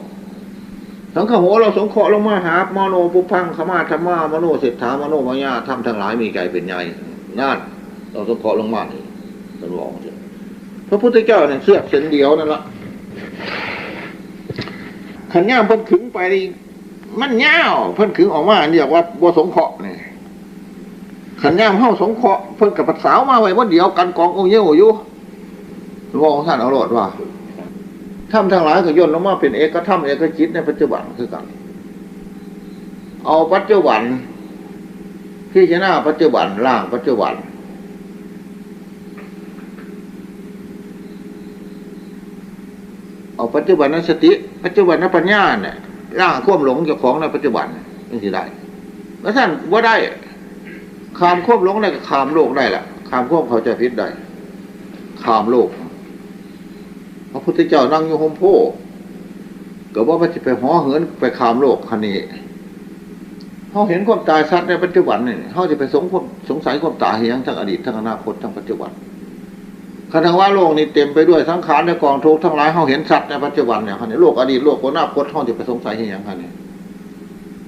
สังคโหลาวสงเคราะห์ลงมาหา มโนปุพพังคมาธัมมา มโนเศรษฐา มโนมายา ธรรมทั้งหลายมีใจเป็นใหญ่ นั่น ลาวสงเคราะห์ลงมานี่ เพิ่นว่าจังซี่ พระพุทธเจ้าเนี่ยเสือกเส้นเดียวนั่นละ คันยามเพิ่นขึงไปนี่ มันยาว เพิ่นขึงออกมาเรียกว่าบ่สงเคราะห์นี่ คันยามเฮาสงเคราะห์ เพิ่นก็ปัดสาวมาไว้บ่เดียวกันกององค์เยี่ยวอยู่ ว่าของท่านเอาโลดว่า ธรรมทั้งหลายก็ย่นลงมาเป็นเอกธรรมเอกจิตในปัจจุบันคือกัน เอาปัจจุบัน พิจารณาปัจจุบัน ล้างปัจจุบัน เอาปัจจุบันนสติ ปัจจุบันนปัญญาเนี่ย ล้างความหลงเจ้าของในปัจจุบันนี่สิได้ แล้วท่านบ่ได้ ข้ามความหลงได้ก็ข้ามโลกได้ล่ะ ข้ามความเข้าใจผิดได้ ข้ามโลก พระพุทธเจ้านั่งอยู่ฮ่มโพธิ์ ก็บ่ว่าสิไปหอเหินไปข้ามโลกคันนี้ เฮาเห็นความตายชัดในปัจจุบันนี่ เฮาสิไปสงความ สงสัยความตายเฮ็ดหยัง ทั้งอดีต ทั้งอนาคต ทั้งปัจจุบัน คันว่าโลกนี้เต็มไปด้วยสังขารและกองทุกข์ทั้งหลาย เฮาเห็นชัดในปัจจุบันเนี่ย คันนี้โลกอดีต โลกอนาคต เฮาสิไปสงสัยเฮ็ดหยัง คันนี้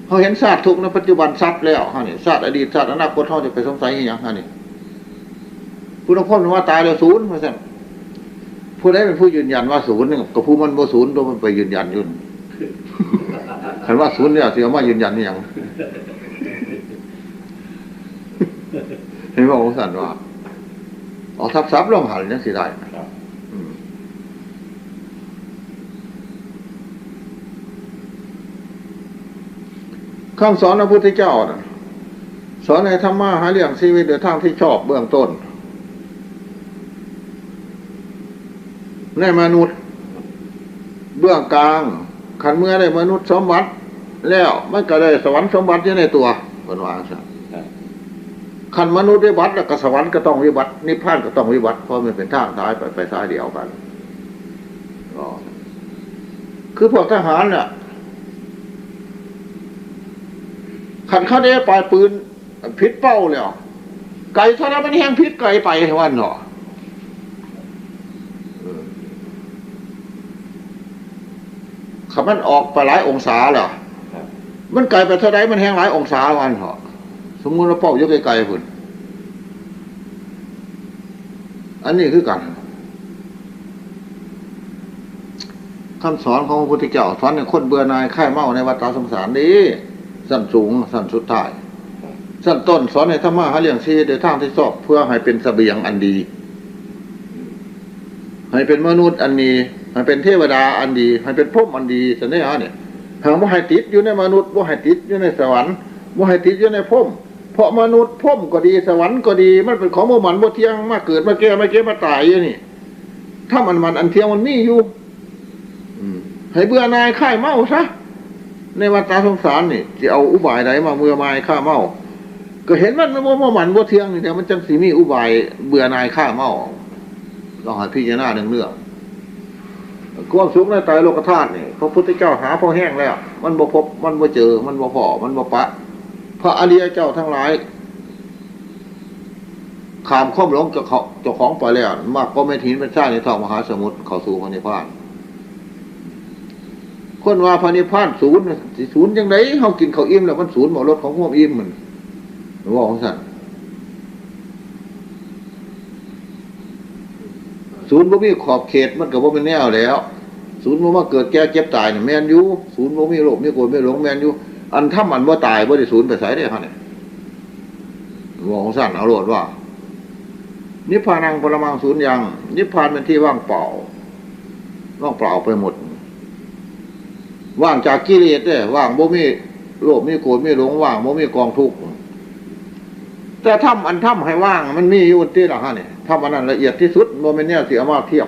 เฮาเห็นชาติทุกข์ในปัจจุบันชัดแล้ว คันนี้ ชาติอดีต ชาติอนาคต เฮาสิไปสงสัยเฮ็ดหยัง คันนี้ ผู้ลางคนว่าตายแล้วสูญ ว่าซั่น ผู้ใดเป็นผู้ยืนยันว่าสูญนี่ ก็ผู้มันบ่สูญตัวมันไปยืนยันอยู่ คันว่าสูญแล้วสิเอามายืนยันเฮ็ดหยัง เห็นบ่ ว่าซั่นว่า เอาทับศัพท์ลงหันจังสิได้ ครับ อืม คำสอนพระพุทธเจ้าน่ะ สอนให้ทำมาหาเลี้ยงชีวิตโดยทางที่ชอบเบื้องต้น ในมนุษย์ เบื้องกลาง คันเมื่อได้มนุษย์สมบัติแล้ว มันก็ได้สวรรค์สมบัติอยู่ในตัว เพิ่นว่าจังซั่น ครับ คันมนุษย์วิบัติแล้วก็สวรรค์ก็ต้องวิบัติ นิพพานก็ต้องวิบัติ เพราะมันเป็นทางสายไป ไปสายเดียวกัน อ๋อ คือพวกทหารน่ะ คันเขาได้ปลายปืนผิดเป้าแล้ว ไกลเท่านั้นมันแฮงผิดไกลไปว่าซั่นเนาะ เออ คันมันออกไปหลายองศาแล้ว ครับ มันไกลไปเท่าใดมันแฮงหลายองศาว่าซั่นเถาะ สมมุติว่าเป้าอยู่ไกลๆพุ้น อันนี้คือกัน คำสอนของพระพุทธเจ้าสอนให้คนเบื่อหน่ายคลายเมาในวัฏสงสารเด้ ชั้นสูง ชั้นสุดท้าย ชั้นต้นสอนให้ทำมาหาเลี้ยงชีวิตโดยทางที่ชอบ เพื่อให้เป็นเสบียงอันดี ให้เป็นมนุษย์อันดี ให้เป็นเทวดาอันดี ให้เป็นพรหมอันดี ซั่นเด้อเนี่ย หากบ่ให้ติดอยู่ในมนุษย์ บ่ให้ติดอยู่ในสวรรค์ บ่ให้ติดอยู่ในพรหม เพราะมนุษย์พรหมก็ดี สวรรค์ก็ดี มันเป็นของบ่หมั่นบ่เที่ยง มาเกิดมาแก่มาเจ็บมาตายอยู่นี่ ธรรมอันมันอันเที่ยงมันมีอยู่ อืม ให้เบื่อหน่ายคลายเมาซะ ในวัฏสงสารนี่ สิเอาอุบายใดมาเบื่อหน่ายคลายเมา ก็เห็นมันบ่ บ่หมั่นบ่เที่ยงนี่แหละ มันจังสิมีอุบายเบื่อหน่ายคลายเมา ลองให้พิจารณาเรื่องๆ ความสุขในไตรโลกธาตุนี่ พระพุทธเจ้าหาพอแฮงแล้ว มันบ่พบ มันบ่เจอ มันบ่พ้อ มันบ่ปะ พระอริยเจ้าทั้งหลาย ข้ามความหลงเจ้าของเจ้าของไปแล้ว มากกว่าเม็ดหินเป็นทรายในท้องมหาสมุทร เข้าสู่พระนิพพาน คนว่าพระนิพพานศูนย์น่ะ สิศูนย์จังใด เฮากินข้าวอิ่มแล้วมันศูนย์บ่ รสของความอิ่มมัน เว้าจั่งซั้น ศูนย์บ่มีขอบเขต มันก็บ่แม่นแนวแล้ว ศูนย์บ่มาเกิดแก่เจ็บตายนี่แม่นอยู่ ศูนย์บ่มีโลภมีโกรธมีหลงแม่นอยู่ อันธรรมอันบ่ตายบ่ได้ศูนย์ไปไสเด้ เฮานี่ เว้าจั่งซั้นเอาโลดว่า นิพพานังปรมังสุญญัง นิพพานเป็นที่ว่างเปล่า ว่างเปล่าไปหมด ว่างจากกิเลสเด้ ว่างบ่มีโลภมีโกรธมีหลง ว่างบ่มีกองทุกข์ แต่ธรรมอันทำให้ว่างมันมีอยู่ติล่ะฮะนี่ ธรรมอันนั้นละเอียดที่สุด บ่แม่นแนวสิเอามาเทียบ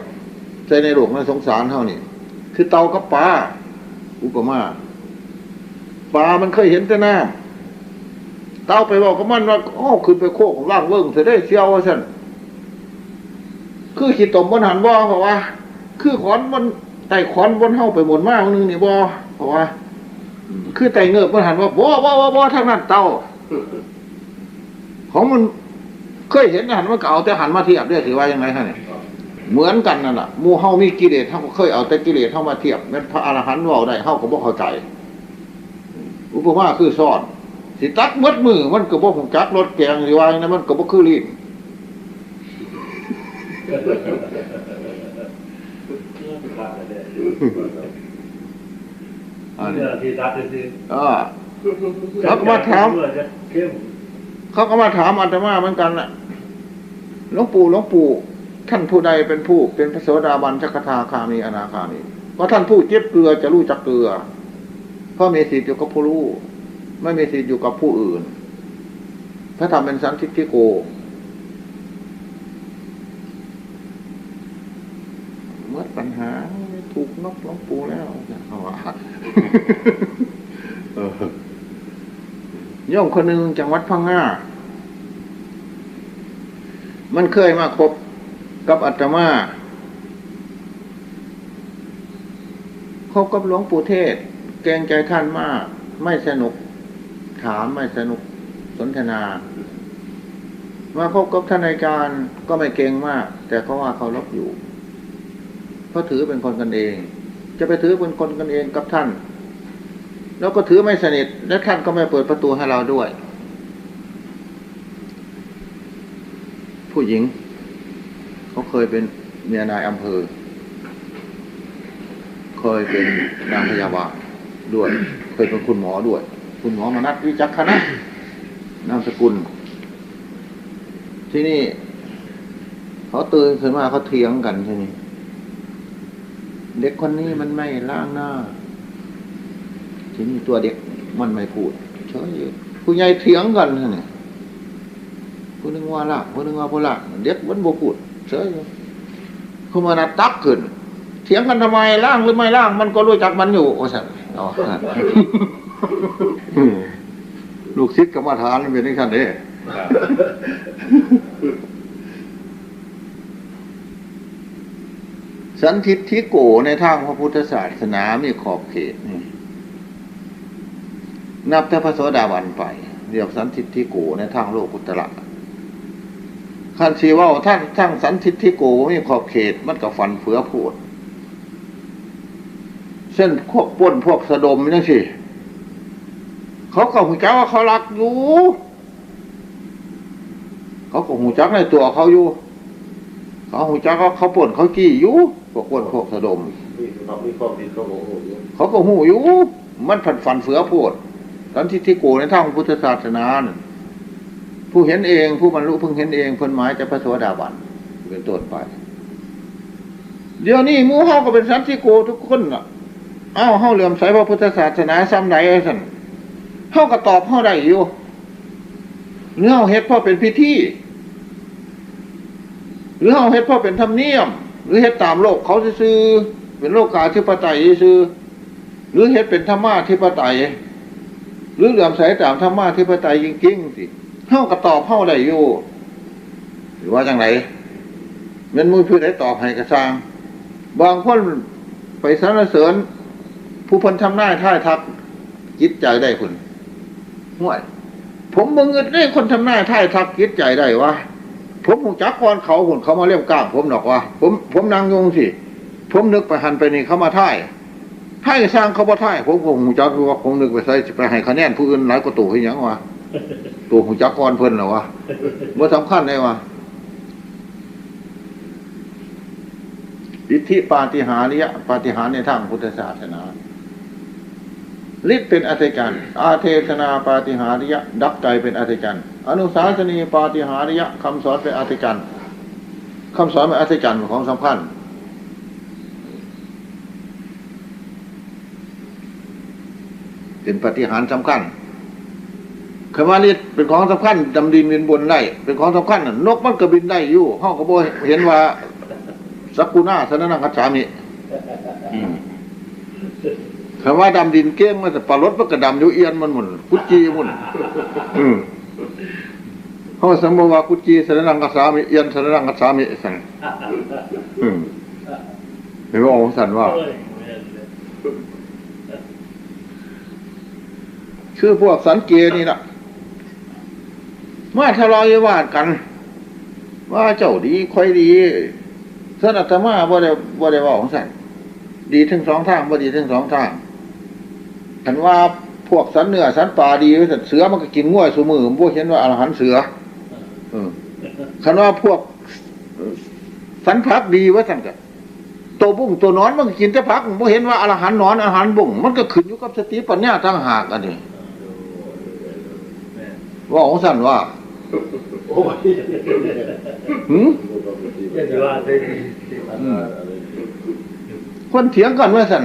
ใส่ในโลกในสงสารเฮานี่ คือเต่ากับปลา อุปมา ปลามันเคยเห็นแต่น้ำ เต่าไปเว้ากับมันว่า โอ้ ขึ้นไปโคกว่างเวิ้งเสียได้เสี่ยว ว่าซั่น คือขี้ตมบนหันบ่ เพราะว่า คือขอนบน ไต่ขอนบนเฮาไปหมดมามื้อนึงนี่บ่ เพราะว่า คือไต่เงิบบนหันว่า บ่ บ่ บ่ บ่ ทางนั้นเต่า ของมันเคยเห็นหันมันก็เอาแต่หันมาเทียบเด้ สิว่าจั่งใด๋ฮะนี่ เหมือนกันนั่นล่ะ หมู่เฮามีกิเลส เฮาก็เคยเอาแต่กิเลสเฮามาเทียบ แม่นพระอรหันต์เว้าได้ เฮาก็บ่เข้าใจ อุปมาคือซ้อน สิตักหมดมื้อ มันก็บ่ฮู้จักรสแกง สิว่าจั่งใด๋ มันก็บ่คือลิ้น อันนี้ ที่ตัดซื่อๆ อ่า เขาก็มาถาม เขาก็มาถามอาตมาเหมือนกันน่ะ หลวงปู่ หลวงปู่ ท่านผู้ใดเป็นผู้เป็นพระโสดาบัน สกทาคามี อนาคามี ก็ท่านผู้เจ็บเกลือจะรู้จักเกลือ เพราะมีสิทธิ์อยู่กับผู้รู้ ไม่มีสิทธิ์อยู่กับผู้อื่น พระธรรมเป็นสันทิฏฐิโก หมดปัญหา ถูกนกหลวงปู่แล้ว เขาว่า เออ โยมคนหนึ่งจังหวัดพังงา มันเคยมาคบกับอาตมา คบกับหลวงปู่เทศ เกรงใจท่านมาก ไม่สนุก ถามไม่สนุก สนทนา มาคบกับท่านอาจารย์ก็ไม่เกรงมาก แต่เขาว่าเคารพอยู่ เพราะถือเป็นคนกันเอง จะไปถือเป็นคนกันเองกับท่าน แล้วก็ถือไม่สนิท และท่านก็ไม่เปิดประตูให้เราด้วย ผู้หญิง เขาเคยเป็นเมียนายอำเภอ เคยเป็นนางพยาบาลด้วย เคยเป็นคุณหมอด้วย คุณหมอมนัส วิจักขณะ นามสกุล ทีนี้ เขาตื่นขึ้นมา เขาเถียงกันทีนี้ เด็กคนนี้มันไม่ล้างหน้า ทีนี้ตัวเด็กมันไม่พูด เฉยอยู่ ผู้ใหญ่เถียงกันทีนี้ ผู้หนึ่งว่าล้าง ผู้หนึ่งว่าบ่ล้าง เด็กมันบ่พูด เฉยอยู่ คุณหมอมนัสตักขึ้น เถียงกันทำไม ล้างหรือไม่ล้าง มันก็รู้จักมันอยู่ ว่าซั่น เอา ลูกศิษย์กรรมฐานมันเป็นจั่งซั้นเด้ ครับ สันทิฏฐิโกในทางพระพุทธศาสนามีขอบเขตนี่ นับแต่พระโสดาบันไป เรียกสันทิฏฐิโกในทางโลกุตระ คันสิเว้าทาง ทางสันทิฏฐิโกมีขอบเขต มันก็ฟันเฟือโพด เช่นพวกปล้นพวกสะดมจั่งซี้ เขาก็ฮู้จักว่าเขาลักอยู่ เขาก็ฮู้จักในตัวเขาอยู่ เขาฮู้จักว่าเขาปล้นเขาจี้อยู่ พวกปล้นพวกสะดม มี มีความผิดเขาก็ฮู้อยู่ เขาก็ฮู้อยู่ มันฟัน ฟันเฟือโพด สันทิฏฐิโกในทางพุทธศาสนานั่น ผู้เห็นเอง ผู้บรรลุเพิ่งเห็นเอง เพิ่นหมายแต่พระโสดาบัน เป็นต้นไป เดี๋ยวนี้หมู่เฮาก็เป็นสันทิฏฐิโกทุกคนน่ะ เอ้า เฮาเหลื่อมใสพระพุทธศาสนาส่ำใดว่าซั่น เฮาก็ตอบเฮาได้อยู่ หรือเฮาเฮ็ดเพราะเป็นพิธี หรือเฮาเฮ็ดเพราะเป็นธรรมเนียม หรือเฮ็ดตามโลกเขาซื่อๆ เป็นโลกาธิปไตยซื่อๆ หรือเฮ็ดเป็นธรรมาธิปไตย หรือเหลื่อมใสตามธรรมาธิปไตยจริงๆ สิ เฮาก็ตอบเฮาได้อยู่ หรือว่าจั่งใด แม่นหมู่ผู้ใดตอบให้ก็ซ่าง บางคนไปสรรเสริญ ผู้เพิ่นทำนายทายทักจิตใจได้พุ้น ห้วย ผมบ่งึดเด้ คนทำนายทายทักจิตใจได้วะ ผมฮู้จักก่อนเขาพุ้น เขามาเล่มกล้างผมดอกว่า ผม ผมนั่งอยู่จั่งซี้ ผมนึกไปหั่นไปนี่ เขามาทาย ทายก็ซ่างเขาบ่ทาย ผมก็ฮู้จักอยู่ว่าผมนึกไปไส สิไปให้คะแนนผู้อื่นหลายกว่าโตเฮ็ดหยังวะ โตฮู้จักก่อนเพิ่นล่ะวะ บ่สำคัญเด้วะ อิทธิปาฏิหาริยะ ปาฏิหาริย์ในทางพุทธศาสนา ฤทธิ์เป็นอัศจรรย์ อาเทศนาปาฏิหาริยะ ดับใจเป็นอัศจรรย์ อนุสาสนีปาฏิหาริยะ คำสอนเป็นอัศจรรย์ คำสอนเป็นอัศจรรย์ของสำคัญ เป็นปาฏิหาริย์สำคัญ คำว่าฤทธิ์เป็นของสำคัญ ดำดินบินบนได้ เป็นของสำคัญน่ะ นกมันก็บินได้อยู่ เฮาก็บ่เห็นว่า สักกุณาสรณังคัจฉามิ อืม คำว่าดำดินเก้งมัน แต่ปลาลดมันก็ดำอยู่เอียนมันหมุน กุจจีหมุน อืม เฮาสมมติว่ากุจจีสรณังคัจฉามิ เอียนสรณังคัจฉามิ ซั่น อืม เห็นบ่ องค์สันว่า คือพวกสันเกนี่นะ มาทะเลาะวิวาทกัน ว่าเจ้าดีข้อยดี ส่วนอาตมาบ่ได้ บ่ได้เว้าจั่งซั้น ดีทั้งสองทาง บ่ดีทั้งสองทาง คันว่าพวกสันเนื้อสันปลาดีว่าซั่น เสือมันก็กินงัวซุมื้อ บ่เห็นว่าอรหันต์เสือ เออ คันว่าพวกสันผักดีว่าซั่นก็ ตัวบุ้งตัวหนอนมันก็กินแต่ผัก บ่เห็นว่าอรหันต์หนอนอรหันต์บุ้ง มันก็ขึ้นอยู่กับสติปัญญาต่างหากอันนี้ ว่าของสันว่า โอ้ย หืม อย่าสิว่าแต่ อืม คนเถียงกันว่าซั่น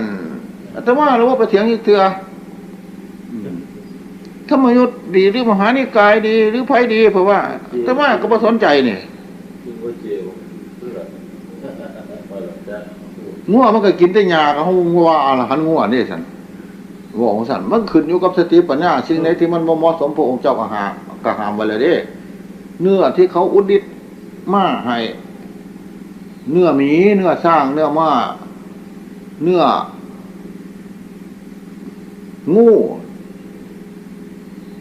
อาตมาหรือว่าไปเถียงอีกเทื่อ อืม ธรรมยุตดีหรือมหานิกายดีหรือไผดี เพราะว่าอาตมาก็บ่สนใจนี่ งัวมันก็กินแต่หญ้า ก็เฮาว่าอรหันต์งัวนี่ซั่น ว่าของซั่น มันขึ้นอยู่กับสติปัญญา สิ่งใดที่มันบ่เหมาะสม พระองค์เจ้าก็ห้าม ก็ห้ามไว้แล้วเด้ เนื้อที่เขาอุทิศมาให้ เนื้อหมี เนื้อช้าง เนื้อม้า เนื้อ งู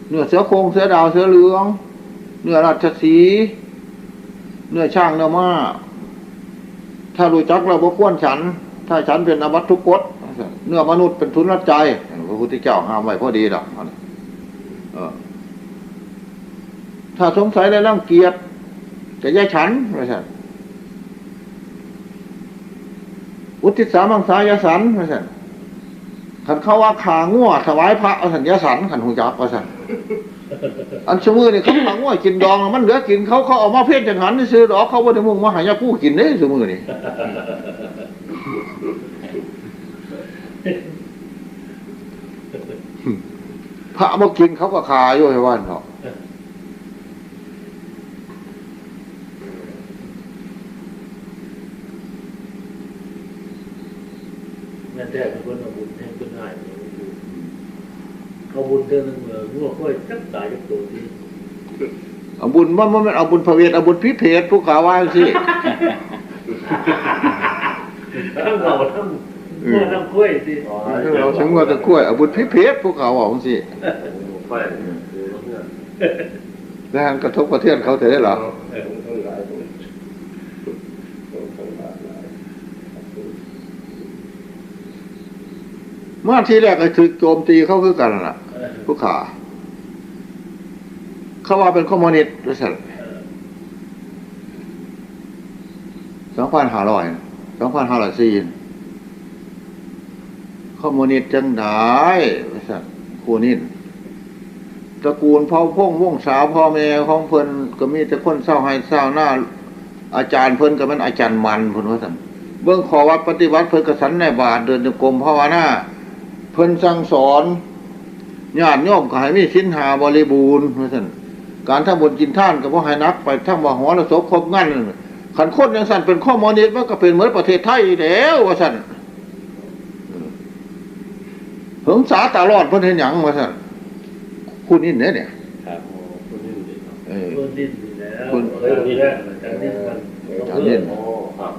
เนื้อเสือโคร่ง เสือดาว เสือเหลือง เนื้อราชสีห์ เนื้อช้าง เนื้อม้า ถ้ารู้จักแล้วบ่ควรฉัน ถ้าฉันเป็นอาบัติทุกกฎ เนื้อมนุษย์เป็นทุนรัดใจ พระพุทธเจ้าห้ามไว้พอดีดอก เออ ถ้าสงสัยและรังเกียจ ก็อย่าฉัน ว่าซั่น อุทิศามังสาอย่าสัน ว่าซั่น คันเขาว่าฆ่างัวถวายพระ ว่าซั่น อย่าสัน คันฮู้จัก ว่าซั่น อันซุมื้อนี่เขาฆ่างัวกินดอง มันเหลือกิน เขา เขาเอามาเพ็ญจังหันซื่อๆดอก เขาบ่ได้มุ่งมาให้ยาคูกินเด้ซุมื้อนี่ พระบ่กินเขาก็ฆ่าอยู่ ให้ว่าเนาะ แม่นแท้เป็นคนเอาบุญแทนคนง่ายเนี่ย เอาบุญเท่านั้นเออ งัวควายจักตายจักตัวที่ เอาบุญ มัน มัน มันเอาบุญพระเวท เอาบุญพิเภท ผู้เขาว่าจั่งซี้ ทั้งเราทั้ง อืม งัวทั้งควายสิ เอาทั้งงัวทั้งควาย เอาบุญพิเภท ผู้เขาว่าจั่งซี้ ไป แล้วหันกระทบกระเทือนเขาแต่ได้เหรอ มาทีแรกก็ถืกโจมตีเขาคือกันนั่นล่ะ ผู้ข้า เขาว่าเป็นคอมมิวนิสต์ว่าซั่น สองพันห้าร้อย สองพันห้าร้อยสี่ คอมมิวนิสต์จั่งใด๋ ว่าซั่น คู่นี้ ตระกูลเผ่าพงษ์วงศา พ่อแม่ของเพิ่นก็มีแต่คนชาวไร่ชาวนา อาจารย์เพิ่นก็แม่นอาจารย์หมั่นพุ้นว่าซั่น เบิ่งข้อวัดปฏิบัติเพิ่นก็ฉันในบาตร เดินจงกรมภาวนา เพิ่นสั่งสอน ญาติโยมก็ให้มีศีลห้าบริบูรณ์ว่าซั่น การทำบุญกินทานก็บ่ให้หนักไปทางมหรสพครบงาน คันคนจั่งซั่นเป็นคอมมิวนิสต์ มันก็เป็นเหมือนประเทศไทยแล้วว่าซั่น หึงสาตลอดเพิ่นเฮ็ดหยังว่าซั่น คู่นี้เด้เนี่ย ครับ อ๋อ คู่นี้เด้เนาะ เออ คู่นี้นี่แหละ คู่ เออ นี่แหละ อาจารย์นี่มัน อาจารย์นี่ อ๋อ ครับ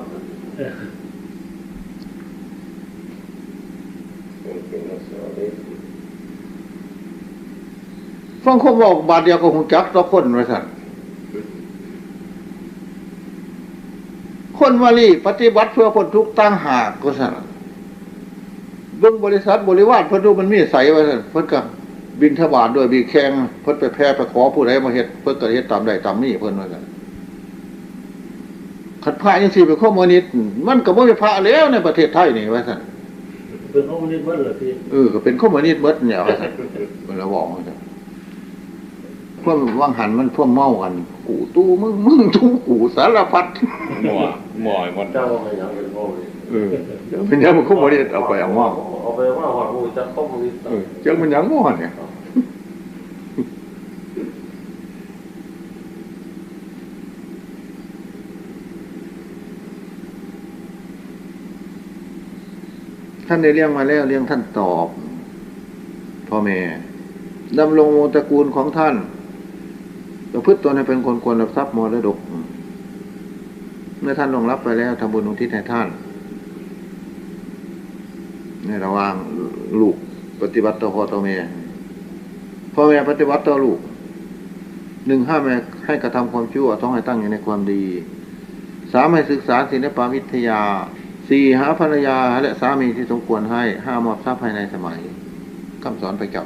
ฟังคนเว้าบาดเดียวก็ฮู้จักต่อคนว่าซั่น คนมาลีปฏิบัติเพื่อพ้นทุกข์ต่างหากก็สั่น เบิ่งบริษัทบริวารเพิ่นดูมันมีใสว่าซั่น เพิ่นก็บิณฑบาตด้วยบีแข่ง เพิ่นไปแผ่ไปขอผู้ใดมาเฮ็ด เพิ่นก็เฮ็ดตามได้ตามมีเพิ่นว่าซั่น คันพระจั่งซี้เป็นคอมมิวนิสต์ มันก็บ่มีพระแล้วในประเทศไทยนี่ว่าซั่น เป็นคอมมิวนิสต์เบิดเหรอพี่ เออ ก็เป็นคอมมิวนิสต์เบิดเนี่ยว่าซั่น เพิ่นละเว้าว่าซั่น พวกวังหันมันพวกเมากัน กูตู้มึง มึงตู้กู สารพัด มั่ว มั่วหมด เจ้าว่าเป็นหยังเป็นคอมมิวนิสต์ เออ เป็นหยังมันคอมมิวนิสต์ เอาไปเอามา เอาไปเอามา ว่ากูจักคอมมิวนิสต์ เออ จักมันหยังมั่วเนี่ย ท่านได้เลี้ยงมาแล้ว เลี้ยงท่านตอบ พ่อแม่ ดำรงวงศ์ตระกูลของท่าน ประพฤติตนให้เป็นคนควรรับทรัพย์มรดก เมื่อท่านล่วงลับไปแล้ว ทำบุญอุทิศให้ท่าน ในระหว่างลูกปฏิบัติต่อพ่อต่อแม่ พ่อแม่ปฏิบัติต่อลูก หนึ่ง ห้ามไม่ให้กระทำความชั่ว สอง ให้ตั้งอยู่ในความดี สาม ให้ศึกษาศิลปวิทยา สี่ หาภรรยาและสามีที่สมควรให้ ห้า มอบทรัพย์ให้ในสมัย คำสอนพระเจ้า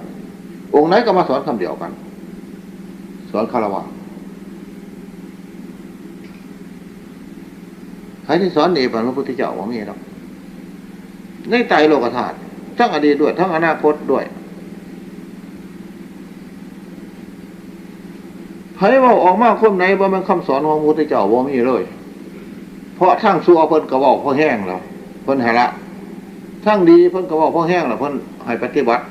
องค์ไหนก็มาสอนคำเดียวกัน สอนคารวะ ใครที่สอนดีปานพระพุทธเจ้าบ่มีดอก ในไตรโลกธาตุ ทั้งอดีตด้วย ทั้งอนาคตด้วย ไผเว้าออกมาความไหนบ่แม่นคำสอนของพระพุทธเจ้า บ่มีเลย เพราะทางชั่วเพิ่นก็เว้าพอแฮงแล้ว เพิ่นให้ละ ทางดีเพิ่นก็เว้าพอแฮงแล้ว เพิ่นให้ปฏิบัติ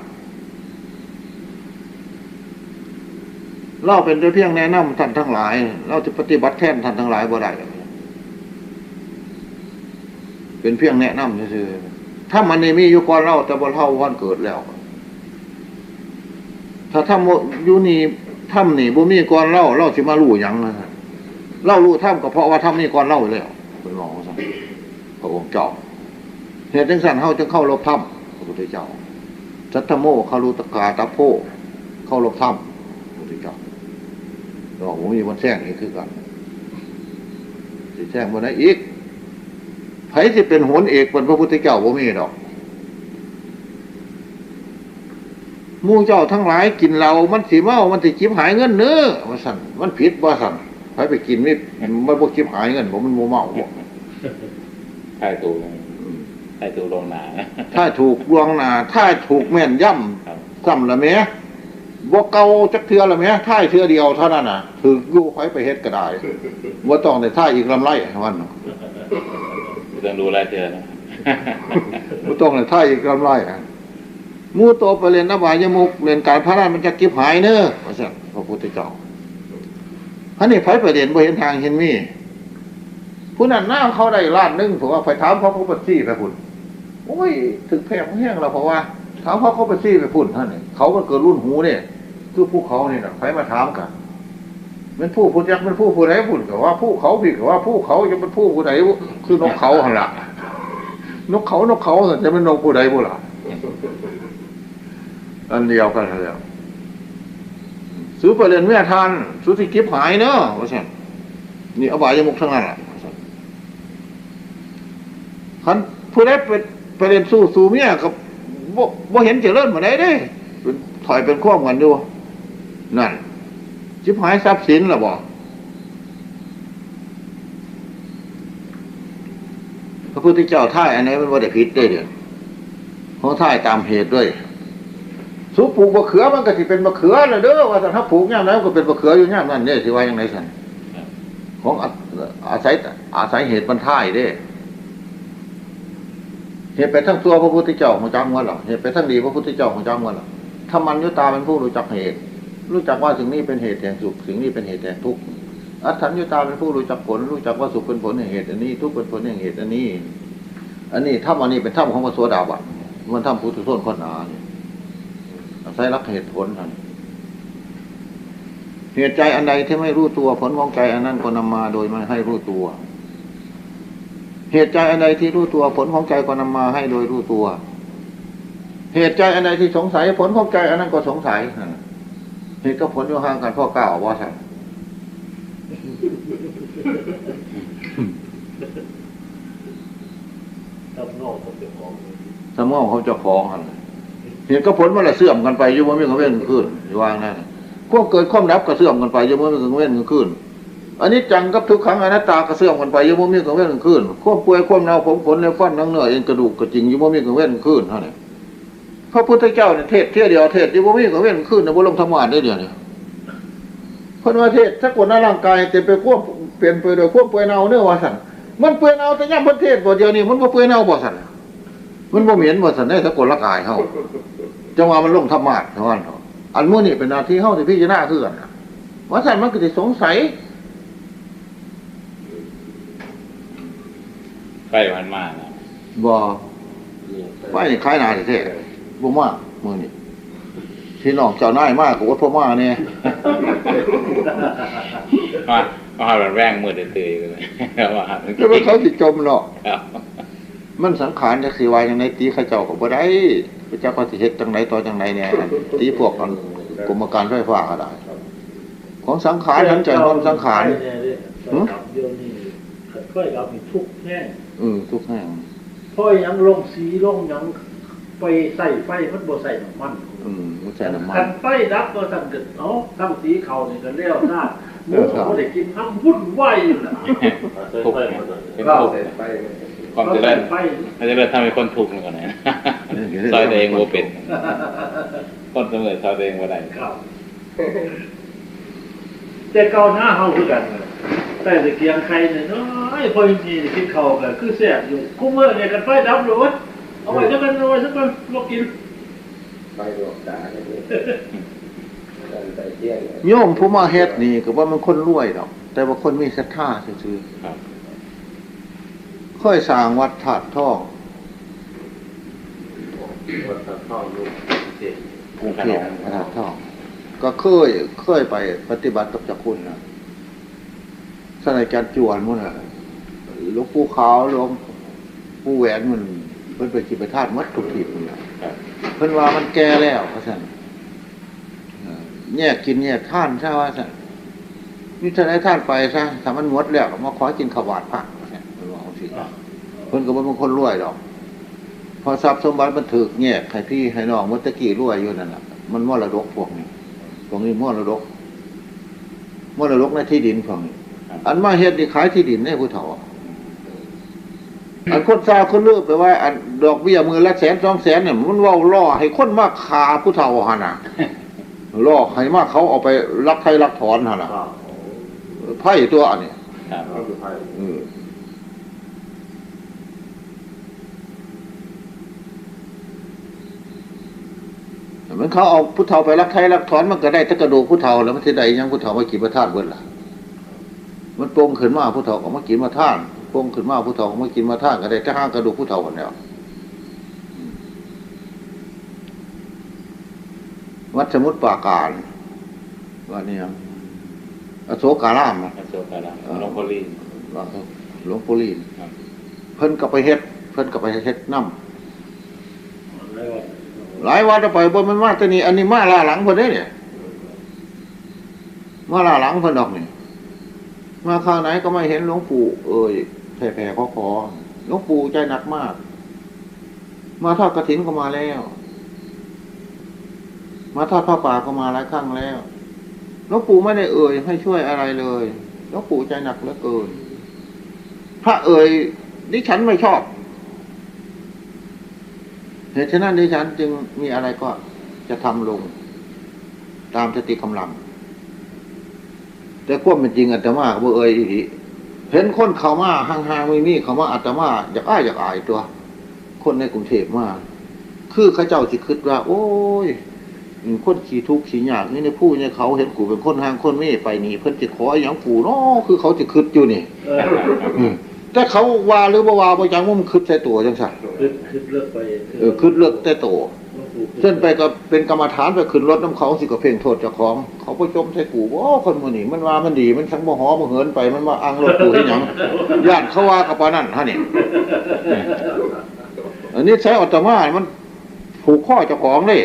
ลาวเป็นแต่เพียงแนะนำท่านทั้งหลาย ลาวจะปฏิบัติแทนท่านทั้งหลายบ่ได้ เป็นเพียงแนะนำซื่อๆ ธรรมอันนี้มีอยู่ก่อนลาว แต่บ่ลาวบ่ทันเกิดแล้ว ถ้าธรรมอยู่นี่ ธรรมนี่บ่มีก่อนลาว ลาวสิมารู้หยังนะ ลาวรู้ธรรมก็เพราะว่าธรรมมีก่อนลาวแล้ว เพิ่นว่าจั่งซั้น พระองค์เจ้า เหตุจั่งซั้นเฮาจึงเคารพธรรม พระพุทธเจ้า สัทธโม คารุตกาตโพ เคารพธรรม พระพุทธเจ้า ดอกบ่มีวันแซงอีกคือกัน สิแซงบ่ได้อีก ไผสิเป็นโหนเอกเป็นพระพุทธเจ้าบ่มีดอก หมู่เจ้าทั้งหลายกินเหล้ามันสิเมา มันสิจิบหายเงินเน้อ ว่าซั่น มันผิดบ่ซั่น ไผไปกินนี่ มันบ่จิบหายเงินบ่ มันบ่เมาบ่ ทายถูกนะ อืม ทายถูกล่วงหน้า ทายถูกล่วงหน้า ทายถูกแม่นยำ ครับ ซ้ำละแหม บ่เก่าจักเทื่อละแหม ทายเทื่อเดียวเท่านั้นน่ะ ถูกอยู่ ไผไปเฮ็ดก็ได้ บ่ต้องได้ทายอีกลำไร ว่าซั่น บ่ต้องดูหลายเทื่อนะ บ่ต้องได้ทายอีกลำไร หมู่โตไปเล่นอบายมุข เล่นการพนันมันจะจิบหายเน้อ ว่าซั่น พระพุทธเจ้า อันนี้ไผไปเล่นบ่เห็นทางเห็นมี ผู้นั้นนะเขาได้ล้านหนึ่ง เพราะว่าไปถามพระครูบัญชีไปพุ้น โอ้ย ถืกแพงแฮงแล้ว เพราะว่า ถามพระครูบัญชีไปพุ้น ท่านนี่ เขามันเกิดรุ่นหูเนี่ย คือผู้เขานี่น่ะ ไผมาถามกัน แม่นผู้พุ้นจักแม่นผู้ผู้ใดพุ้น ก็ว่าผู้เขา พี้ก็ว่าผู้เขา จะเป็นผู้ผู้ใด คือนกเขาหั่นล่ะ นกเขา นกเขา จะเป็นนกผู้ใดบุล่ะ อันเดียวกันหั่นแหล้ว สูไปเล่นเมียท่าน สูสิจิบหายเน้อ ว่าซั่น นี่อบายมุขทั้งนั้นล่ะ ว่าซั่น คันผู้ใดไป ไปเล่นชู้สู่เมียก็บ่ บ่เห็นเจริญปานใดเด้ เป็นถ้อยเป็นความกันอยู่ นั่น จิบหายทรัพย์สินล่ะบ่ พระพุทธเจ้าทายอันไหนมันบ่ได้ผิดเด้เดี๋ยว เขาทายตามเหตุด้วย สูปลูกมะเขือมันก็สิเป็นมะเขือน่ะเด้อ ว่าซั่น ถ้าปลูกยามใดมันก็เป็นมะเขืออยู่ยามนั้นเด้ สิว่าจั่งใดซั่น ของอา- อาศัย อาศัยเหตุมันทายเด้ เหตุไปทางชั่วพระพุทธเจ้าฮู้จักหมดแล้ว เหตุไปทางดีพระพุทธเจ้าฮู้จักหมดแล้ว ธรรมัญญุตาเป็นผู้รู้จักเหตุ รู้จักว่าสิ่งนี้เป็นเหตุแห่งสุข สิ่งนี้เป็นเหตุแห่งทุกข์ อัฏฐัญญุตาเป็นผู้รู้จักผล รู้จักว่าสุขเป็นผลแห่งเหตุอันนี้ ทุกข์เป็นผลแห่งเหตุอันนี้ อันนี้ธรรมอันนี้เป็นธรรมของพระโสดาบัน มันธรรมปุถุชนคนหนานี่ อาศัยหลักเหตุผลนั่น เหตุใจอันใดที่ไม่รู้ตัว ผลของใจอันนั้นก็นำมาโดยไม่ให้รู้ตัว เหตุใจอันใดที่รู้ตัว ผลของใจก็นำมาให้โดยรู้ตัว เหตุใจอันใดที่สงสัย ผลของใจอันนั้นก็สงสัย เหตุกับผลอยู่ห่างกัน พอก้าวว่าซั่น สมองของเจ้าของหั่น เหตุกับผลมันละเสื่อมกันไปอยู่บ่มีกลางเว้นกลางคืน อยู่ว่านั่น ความเกิดความดับก็เสื่อมกันไปอยู่บ่มีกลางเว้นกลางคืน อนิจจังกับทุกขังอนัตตาก็เสื่อมกันไปอยู่บ่มีกลางเว้นกลางคืน ความเปื่อยความเน่าผมขนเล็บฟันหนังเนื้อเอ็นกระดูกก็จริงอยู่บ่มีกลางเว้นกลางคืนเท่านั้น พระพุทธเจ้าเนี่ยเทศเที่ยวเดียวเทศอยู่บ่มีกลางเว้นกลางคืนนะ บ่ลงธรรมะได้เดียวเนี่ย เพิ่นว่าเทศสะกดในร่างกายเต็มไปความเปลี่ยนไปโดยความเปื่อยเน่าเนื้อว่าซั่น มันเปื่อยเน่าแต่ย่ำเพิ่นเทศบ่เดียวนี้มันบ่เปื่อยเน่าบ่ซั่น มันบ่เหม็นบ่ซั่น ในสะกดร่างกายเฮา จังว่ามันลงธรรมะเท่านั้นเถาะ อันมื้อนี้เป็นหน้าที่เฮาที่พิจารณาคือกันน่ะ ว่าซั่นมันก็สิสงสัย ใกล้วันมานะ บ่ ไฟนี่ขายหน้าแท้ๆ บ่มามื้อนี้ พี่น้องเจ้านายมาก็อดพอมาแน่ ว่าว่าแบบแรงมือตื่นๆเลยว่า แต่ว่าเขาสิจมเนาะ ครับ มันสังขารจักสิว่าจังได๋ ติเขาเจ้าก็บ่ได้ พระเจ้าก็สิเฮ็ดจังได๋ต่อจังได๋แน่ ติพวกอันกรมการไฟฟ้าก็ได้ ของสังขารนั้นใจของสังขาร หึ เดี๋ยวนี้เคยเอาไปทุกข์แห้ง เออ ทุกข์แฮง เพราะหยังลงสีลงหยังไปใส่ไฟมันบ่ใส่น้ำมัน อืม บ่ใส่น้ำมัน คันไฟดับก็สั่นเกิดเนาะทั้งสีเขานี่ก็แล้วซะหมูก็บ่ได้กินทั้งวุ่นวายอยู่น่ะ ทุกข์เป็น ข้าว ทุกข์ ใส่ไฟ ความเจริญ ไฟ ความเจริญทำให้คนทุกข์เหมือนกันนะ ซอยตัวเองบ่เป็น คนเสมอซอยตัวเองบ่ได้ ครับ แต่เก่าหน้าเฮาคือกันน่ะแต่ตะเกียงไข่เนี่ยน้อยพอมีกินข้าวก็คือแซ่บอยู่คู่มื้อเนี่ยกันไฟดับโลดเอาไว้ซะกันเอาไว้ซะกันบ่กิน ไปหลวงตาเนี่ยไปเที่ยวเนี่ย โยมผู้มาเฮ็ดนี่ก็บ่แม่นคนรวยดอก แต่ว่าคนมีศรัทธาซื่อๆ ครับ เคยสร้างวัดธาตุทอง วัดตะเข้าอยู่กรุงเทพ กรุงเทพฯ วัดธาตุทอง ก็เคย เคยไปปฏิบัติกับเจ้าคุณนะ ท่านอาจารย์จวนหมู่น่ะ หลวงปู่ขาว หลวงปู่แหวนหมู่ เพิ่นไปกินไปทานหมดทุกที่หมู่น่ะ ครับ เพิ่นว่ามันแก่แล้ว ว่าซั่น เอ่อ แยกกินแยกทานซะ ว่าซั่น มีเท่าใดทานไปซะ ถ้ามันหมดแล้วก็มาขอกินข้าวบาตรพระ ว่าซั่น เพิ่นว่าจังซี่ เพิ่นก็บ่เป็นคนรวยดอก เพราะทรัพย์สมบัติมันถูกแยกให้พี่ให้น้อง เมื่อตะกี้รวยอยู่นั่นน่ะ มันมรดกพวกนี้ พวกนี้มรดก มรดกในที่ดินพวกนี้ อันมาเฮ็ดนี่ขายที่ดินให้ผู้เฒ่า อันคนซาคนลือไปว่า อันดอกเบี้ยมื้อละแสนสองแสนเนี่ย มันเว้าล่อให้คนมาฆ่าผู้เฒ่าหั่นน่ะ ล่อให้มาเขาเอาไปลักไถลักถอนหั่นน่ะ ครับ ไพ่ตัวอันนี้ ครับ ก็คือไพ่ เออ มันเขาเอาผู้เฒ่าไปลักไถลักถอน มันก็ได้แต่กระดูกผู้เฒ่า แล้วมันสิได้หยัง ผู้เฒ่ามากินมาทานเบิดล่ะ มันปลงขึ้นมาผู้เฒ่าก็มากินมาทาน ปลงขึ้นมาผู้เฒ่าก็มากินมาทาน ก็ได้แต่หางกระดูกผู้เฒ่าหั่นแหล้ว วัดสมุทรปราการ วัดนี้หยัง อโศการามนะ อโศการาม หลวงพ่อลี หลวงปู่ลีน ครับ เพิ่นก็ไปเฮ็ด เพิ่นก็ไปเฮ็ดนำ หลายวัดไป บ่แม่นมาแต่นี่ อันนี้มาล้าหลังเพิ่นเด้เนี่ย มาล้าหลังเพิ่นดอกนี่ มาคราวไหนก็ไม่เห็นหลวงปู่เอ่ยแผ่ๆขอๆ หลวงปู่ใจหนักมาก มาทอดกฐินก็มาแล้ว มาทอดผ้าป่าก็มาหลายครั้งแล้ว หลวงปู่ไม่ได้เอ่ยให้ช่วยอะไรเลย หลวงปู่ใจหนักเหลือเกิน พระเอ่ย ดิฉันไม่ชอบ เหตุฉะนั้นดิฉันจึงมีอะไรก็จะทำลง ตามสติกำลัง แต่ความเป็นจริงอาตมาก็บ่เอ่ยอีหลี เห็นคนเข้ามาห่างๆ มีๆ เข้ามา อาตมาอยากอายอยากอายตัว คนในกรุงเทพฯมา คือเขาเจ้าสิคิดว่า โอ้ย คนขี้ทุกข์ขี้ยากนี่ในผู้เนี่ยเขาเห็นกูเป็นคนห่างคนมีไปนี่ เพิ่นสิขอหยังกูเนาะ คือเขาสิคิดอยู่นี่ เออ อืม แต่เขาว่าหรือบ่ว่าบ่จัก มันคิดใส่ตัวจังซั่น คิดคิดเลิกไป เออ คิดเลิกแต่ตัว หลวงปู่ เช่นไปก็เป็นกรรมฐานไปขึ้นรถนำเขาสิก็เพ่งโทษเจ้าของ เขาบ่จมใส่กูบ่ คนมื้อนี้มันว่ามันดี มันทั้งบ่หอบ่เหินไป มันว่าอังรถกูเฮ็ดหยัง ย่านเขาว่าก็ปานนั้นฮะนี่ อันนี้ใช้อาตมามันผูกคอเจ้าของเด้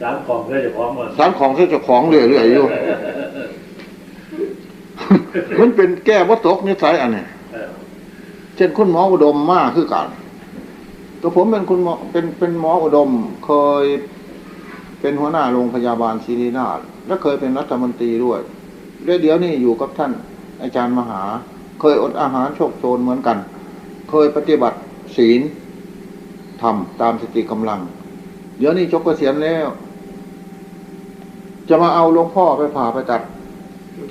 สามของเพื่อเจ้าของหมด สารของใส่เจ้าของเรื่อยๆอยู่ มันเป็นแก้บ่ตกนิสัยอันนี้ เออ เช่นคุณหมออุดมมาคือกัน ก็ผมเป็นคุณหมอ เป็น เป็นหมออุดม เคยเป็นหัวหน้าโรงพยาบาลศิริราช และเคยเป็นรัฐมนตรีด้วย และเดี๋ยวนี้อยู่กับท่านอาจารย์มหา เคยอดอาหารโชคโชนเหมือนกัน เคยปฏิบัติศีลธรรมตามสติกำลัง เดี๋ยวนี้จบเกษียณแล้ว จะมาเอาหลวงพ่อไปผ่าไปตัด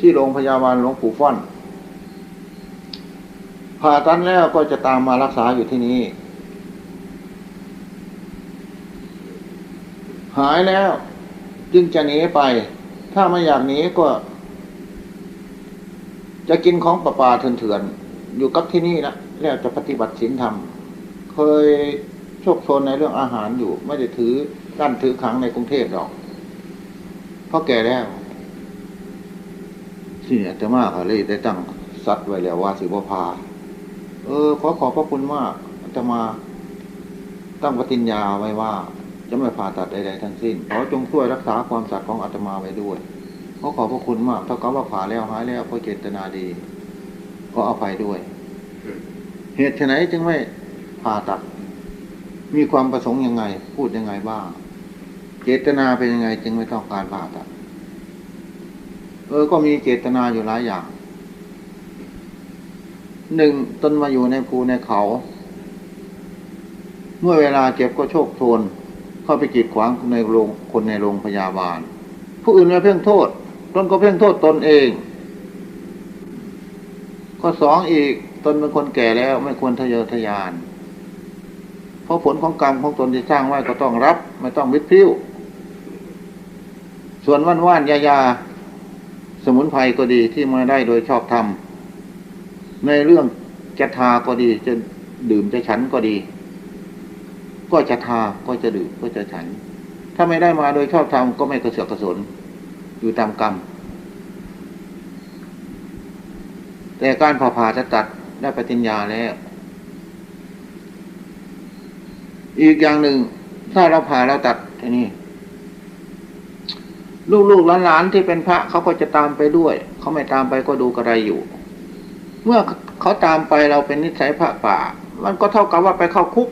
ที่โรงพยาบาลหลวงปู่ฟ้อน ผ่าตัดแล้วก็จะตามมารักษาอยู่ที่นี่ หายแล้วจึงจะหนีไป ถ้าไม่อยากหนีก็ จะกินของป่าๆเถื่อนๆ อยู่กับที่นี่นะ แล้วจะปฏิบัติศีลธรรม เคยโชคโชนในเรื่องอาหารอยู่ ไม่ได้ถือกั้นถือขังในกรุงเทพหรอก เพราะแก่แล้ว ที่นี่อาตมาก็เลยได้ตั้งสัตย์ไว้แล้วว่าสิบ่ผ่า เออ ขอขอบพระคุณมาก อาตมาตั้งปฏิญญาไว้ว่าจะไม่ผ่าตัดใดๆทั้งสิ้น ขอจงช่วยรักษาความสัตย์ของอาตมาไว้ด้วย ขอขอบพระคุณมาก เท่ากับว่าผ่าแล้วหายแล้ว เพราะเจตนาดี ขออภัยด้วย เหตุไฉนจึงไม่ผ่าตัด มีความประสงค์ยังไง พูดยังไงบ้าง เจตนาเป็นยังไงจึงไม่ต้องการผ่าตัด เออ ก็มีเจตนาอยู่หลายอย่าง หนึ่ง ตนมาอยู่ในภูในเขา เมื่อเวลาเจ็บก็โชคโชน เข้าไปกีดขวางในโรง คนในโรงพยาบาล ผู้อื่นมาเพ่งโทษ ตนก็เพ่งโทษตนเอง ข้อสองอีก ตนเป็นคนแก่แล้วไม่ควรทะเยอทะยาน เพราะผลของกรรมของตนที่สร้างไว้ก็ต้องรับ ไม่ต้องบิดพริ้ว ส่วนว่านๆ ยาๆ สมุนไพรก็ดีที่มาได้โดยชอบธรรม ในเรื่องจะทาก็ดี จะดื่มจะฉันก็ดี ก็จะทา ก็จะดื่ม ก็จะฉัน ถ้าไม่ได้มาโดยชอบธรรมก็ไม่กระเสือกกระสน อยู่ตามกรรม แต่การผ่าผ่าตัดตัดได้ปฏิญญาแล้ว อีกอย่างหนึ่ง ถ้าเราผ่าเราตัดทีนี้ ลูกๆหลานๆที่เป็นพระเขาก็จะตามไปด้วย เขาไม่ตามไปก็ดูกระไรอยู่ เมื่อเขาตามไปเราเป็นนิสัยพระป่า มันก็เท่ากับว่าไปเข้าคุก